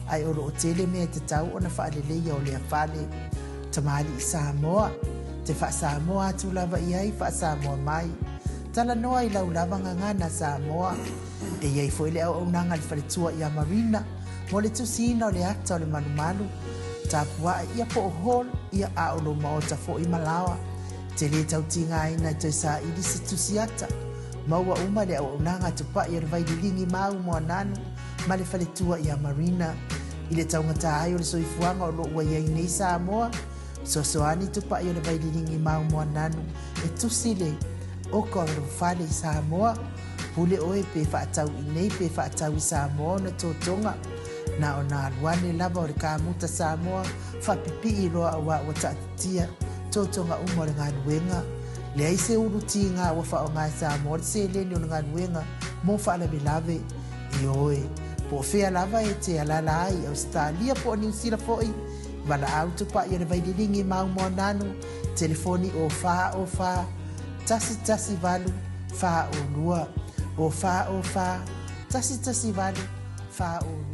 ae o lo o tele mea e tatau ona faaleleia o lea fale. Tamalii Samoa, te faa-Samoa atu lava i ai, faa-Samoa mai. Talanoa i lau lava gagana Samoa. E i ai foi le auaunaga a le faletua ia Marina mo le tusiina o le ata o le malumalu, tapuae ia po o hall ia a o lou maota foi ma laoa. Te lē tau tigaina e toe saili se tusi ata. Maua uma le auaunaga a Tupai o le Vaililigi Mau Moananu ma le faletua ia Marina. I le taugata ai o le soifuaga o lo o ua i ai nei Samoa, fesoasoani Tupai o le Vaililigi Mau Moananu e tusi le oka o lou fale i Samoa. Pule oe pe faatau i nei pe faatau i Samoa ona totoga. Na ona alu ane lava o le kamuta Samoa faapipii loa auā ua taatitia totoga uma o le galuega. Leai se ulu tiga ua faaaoga e Samoa le seleni o le galuega mo faalavelave. Ioe, po o fea lava e te alaala ai i Ausetalia po o Niu Sila foi, valaau Tupai o le Vaililigi Mau Moananu, telefoni o 4 o 4 1 1 8 4 o 2, o 4 o 4 1 1 8 4 o 2.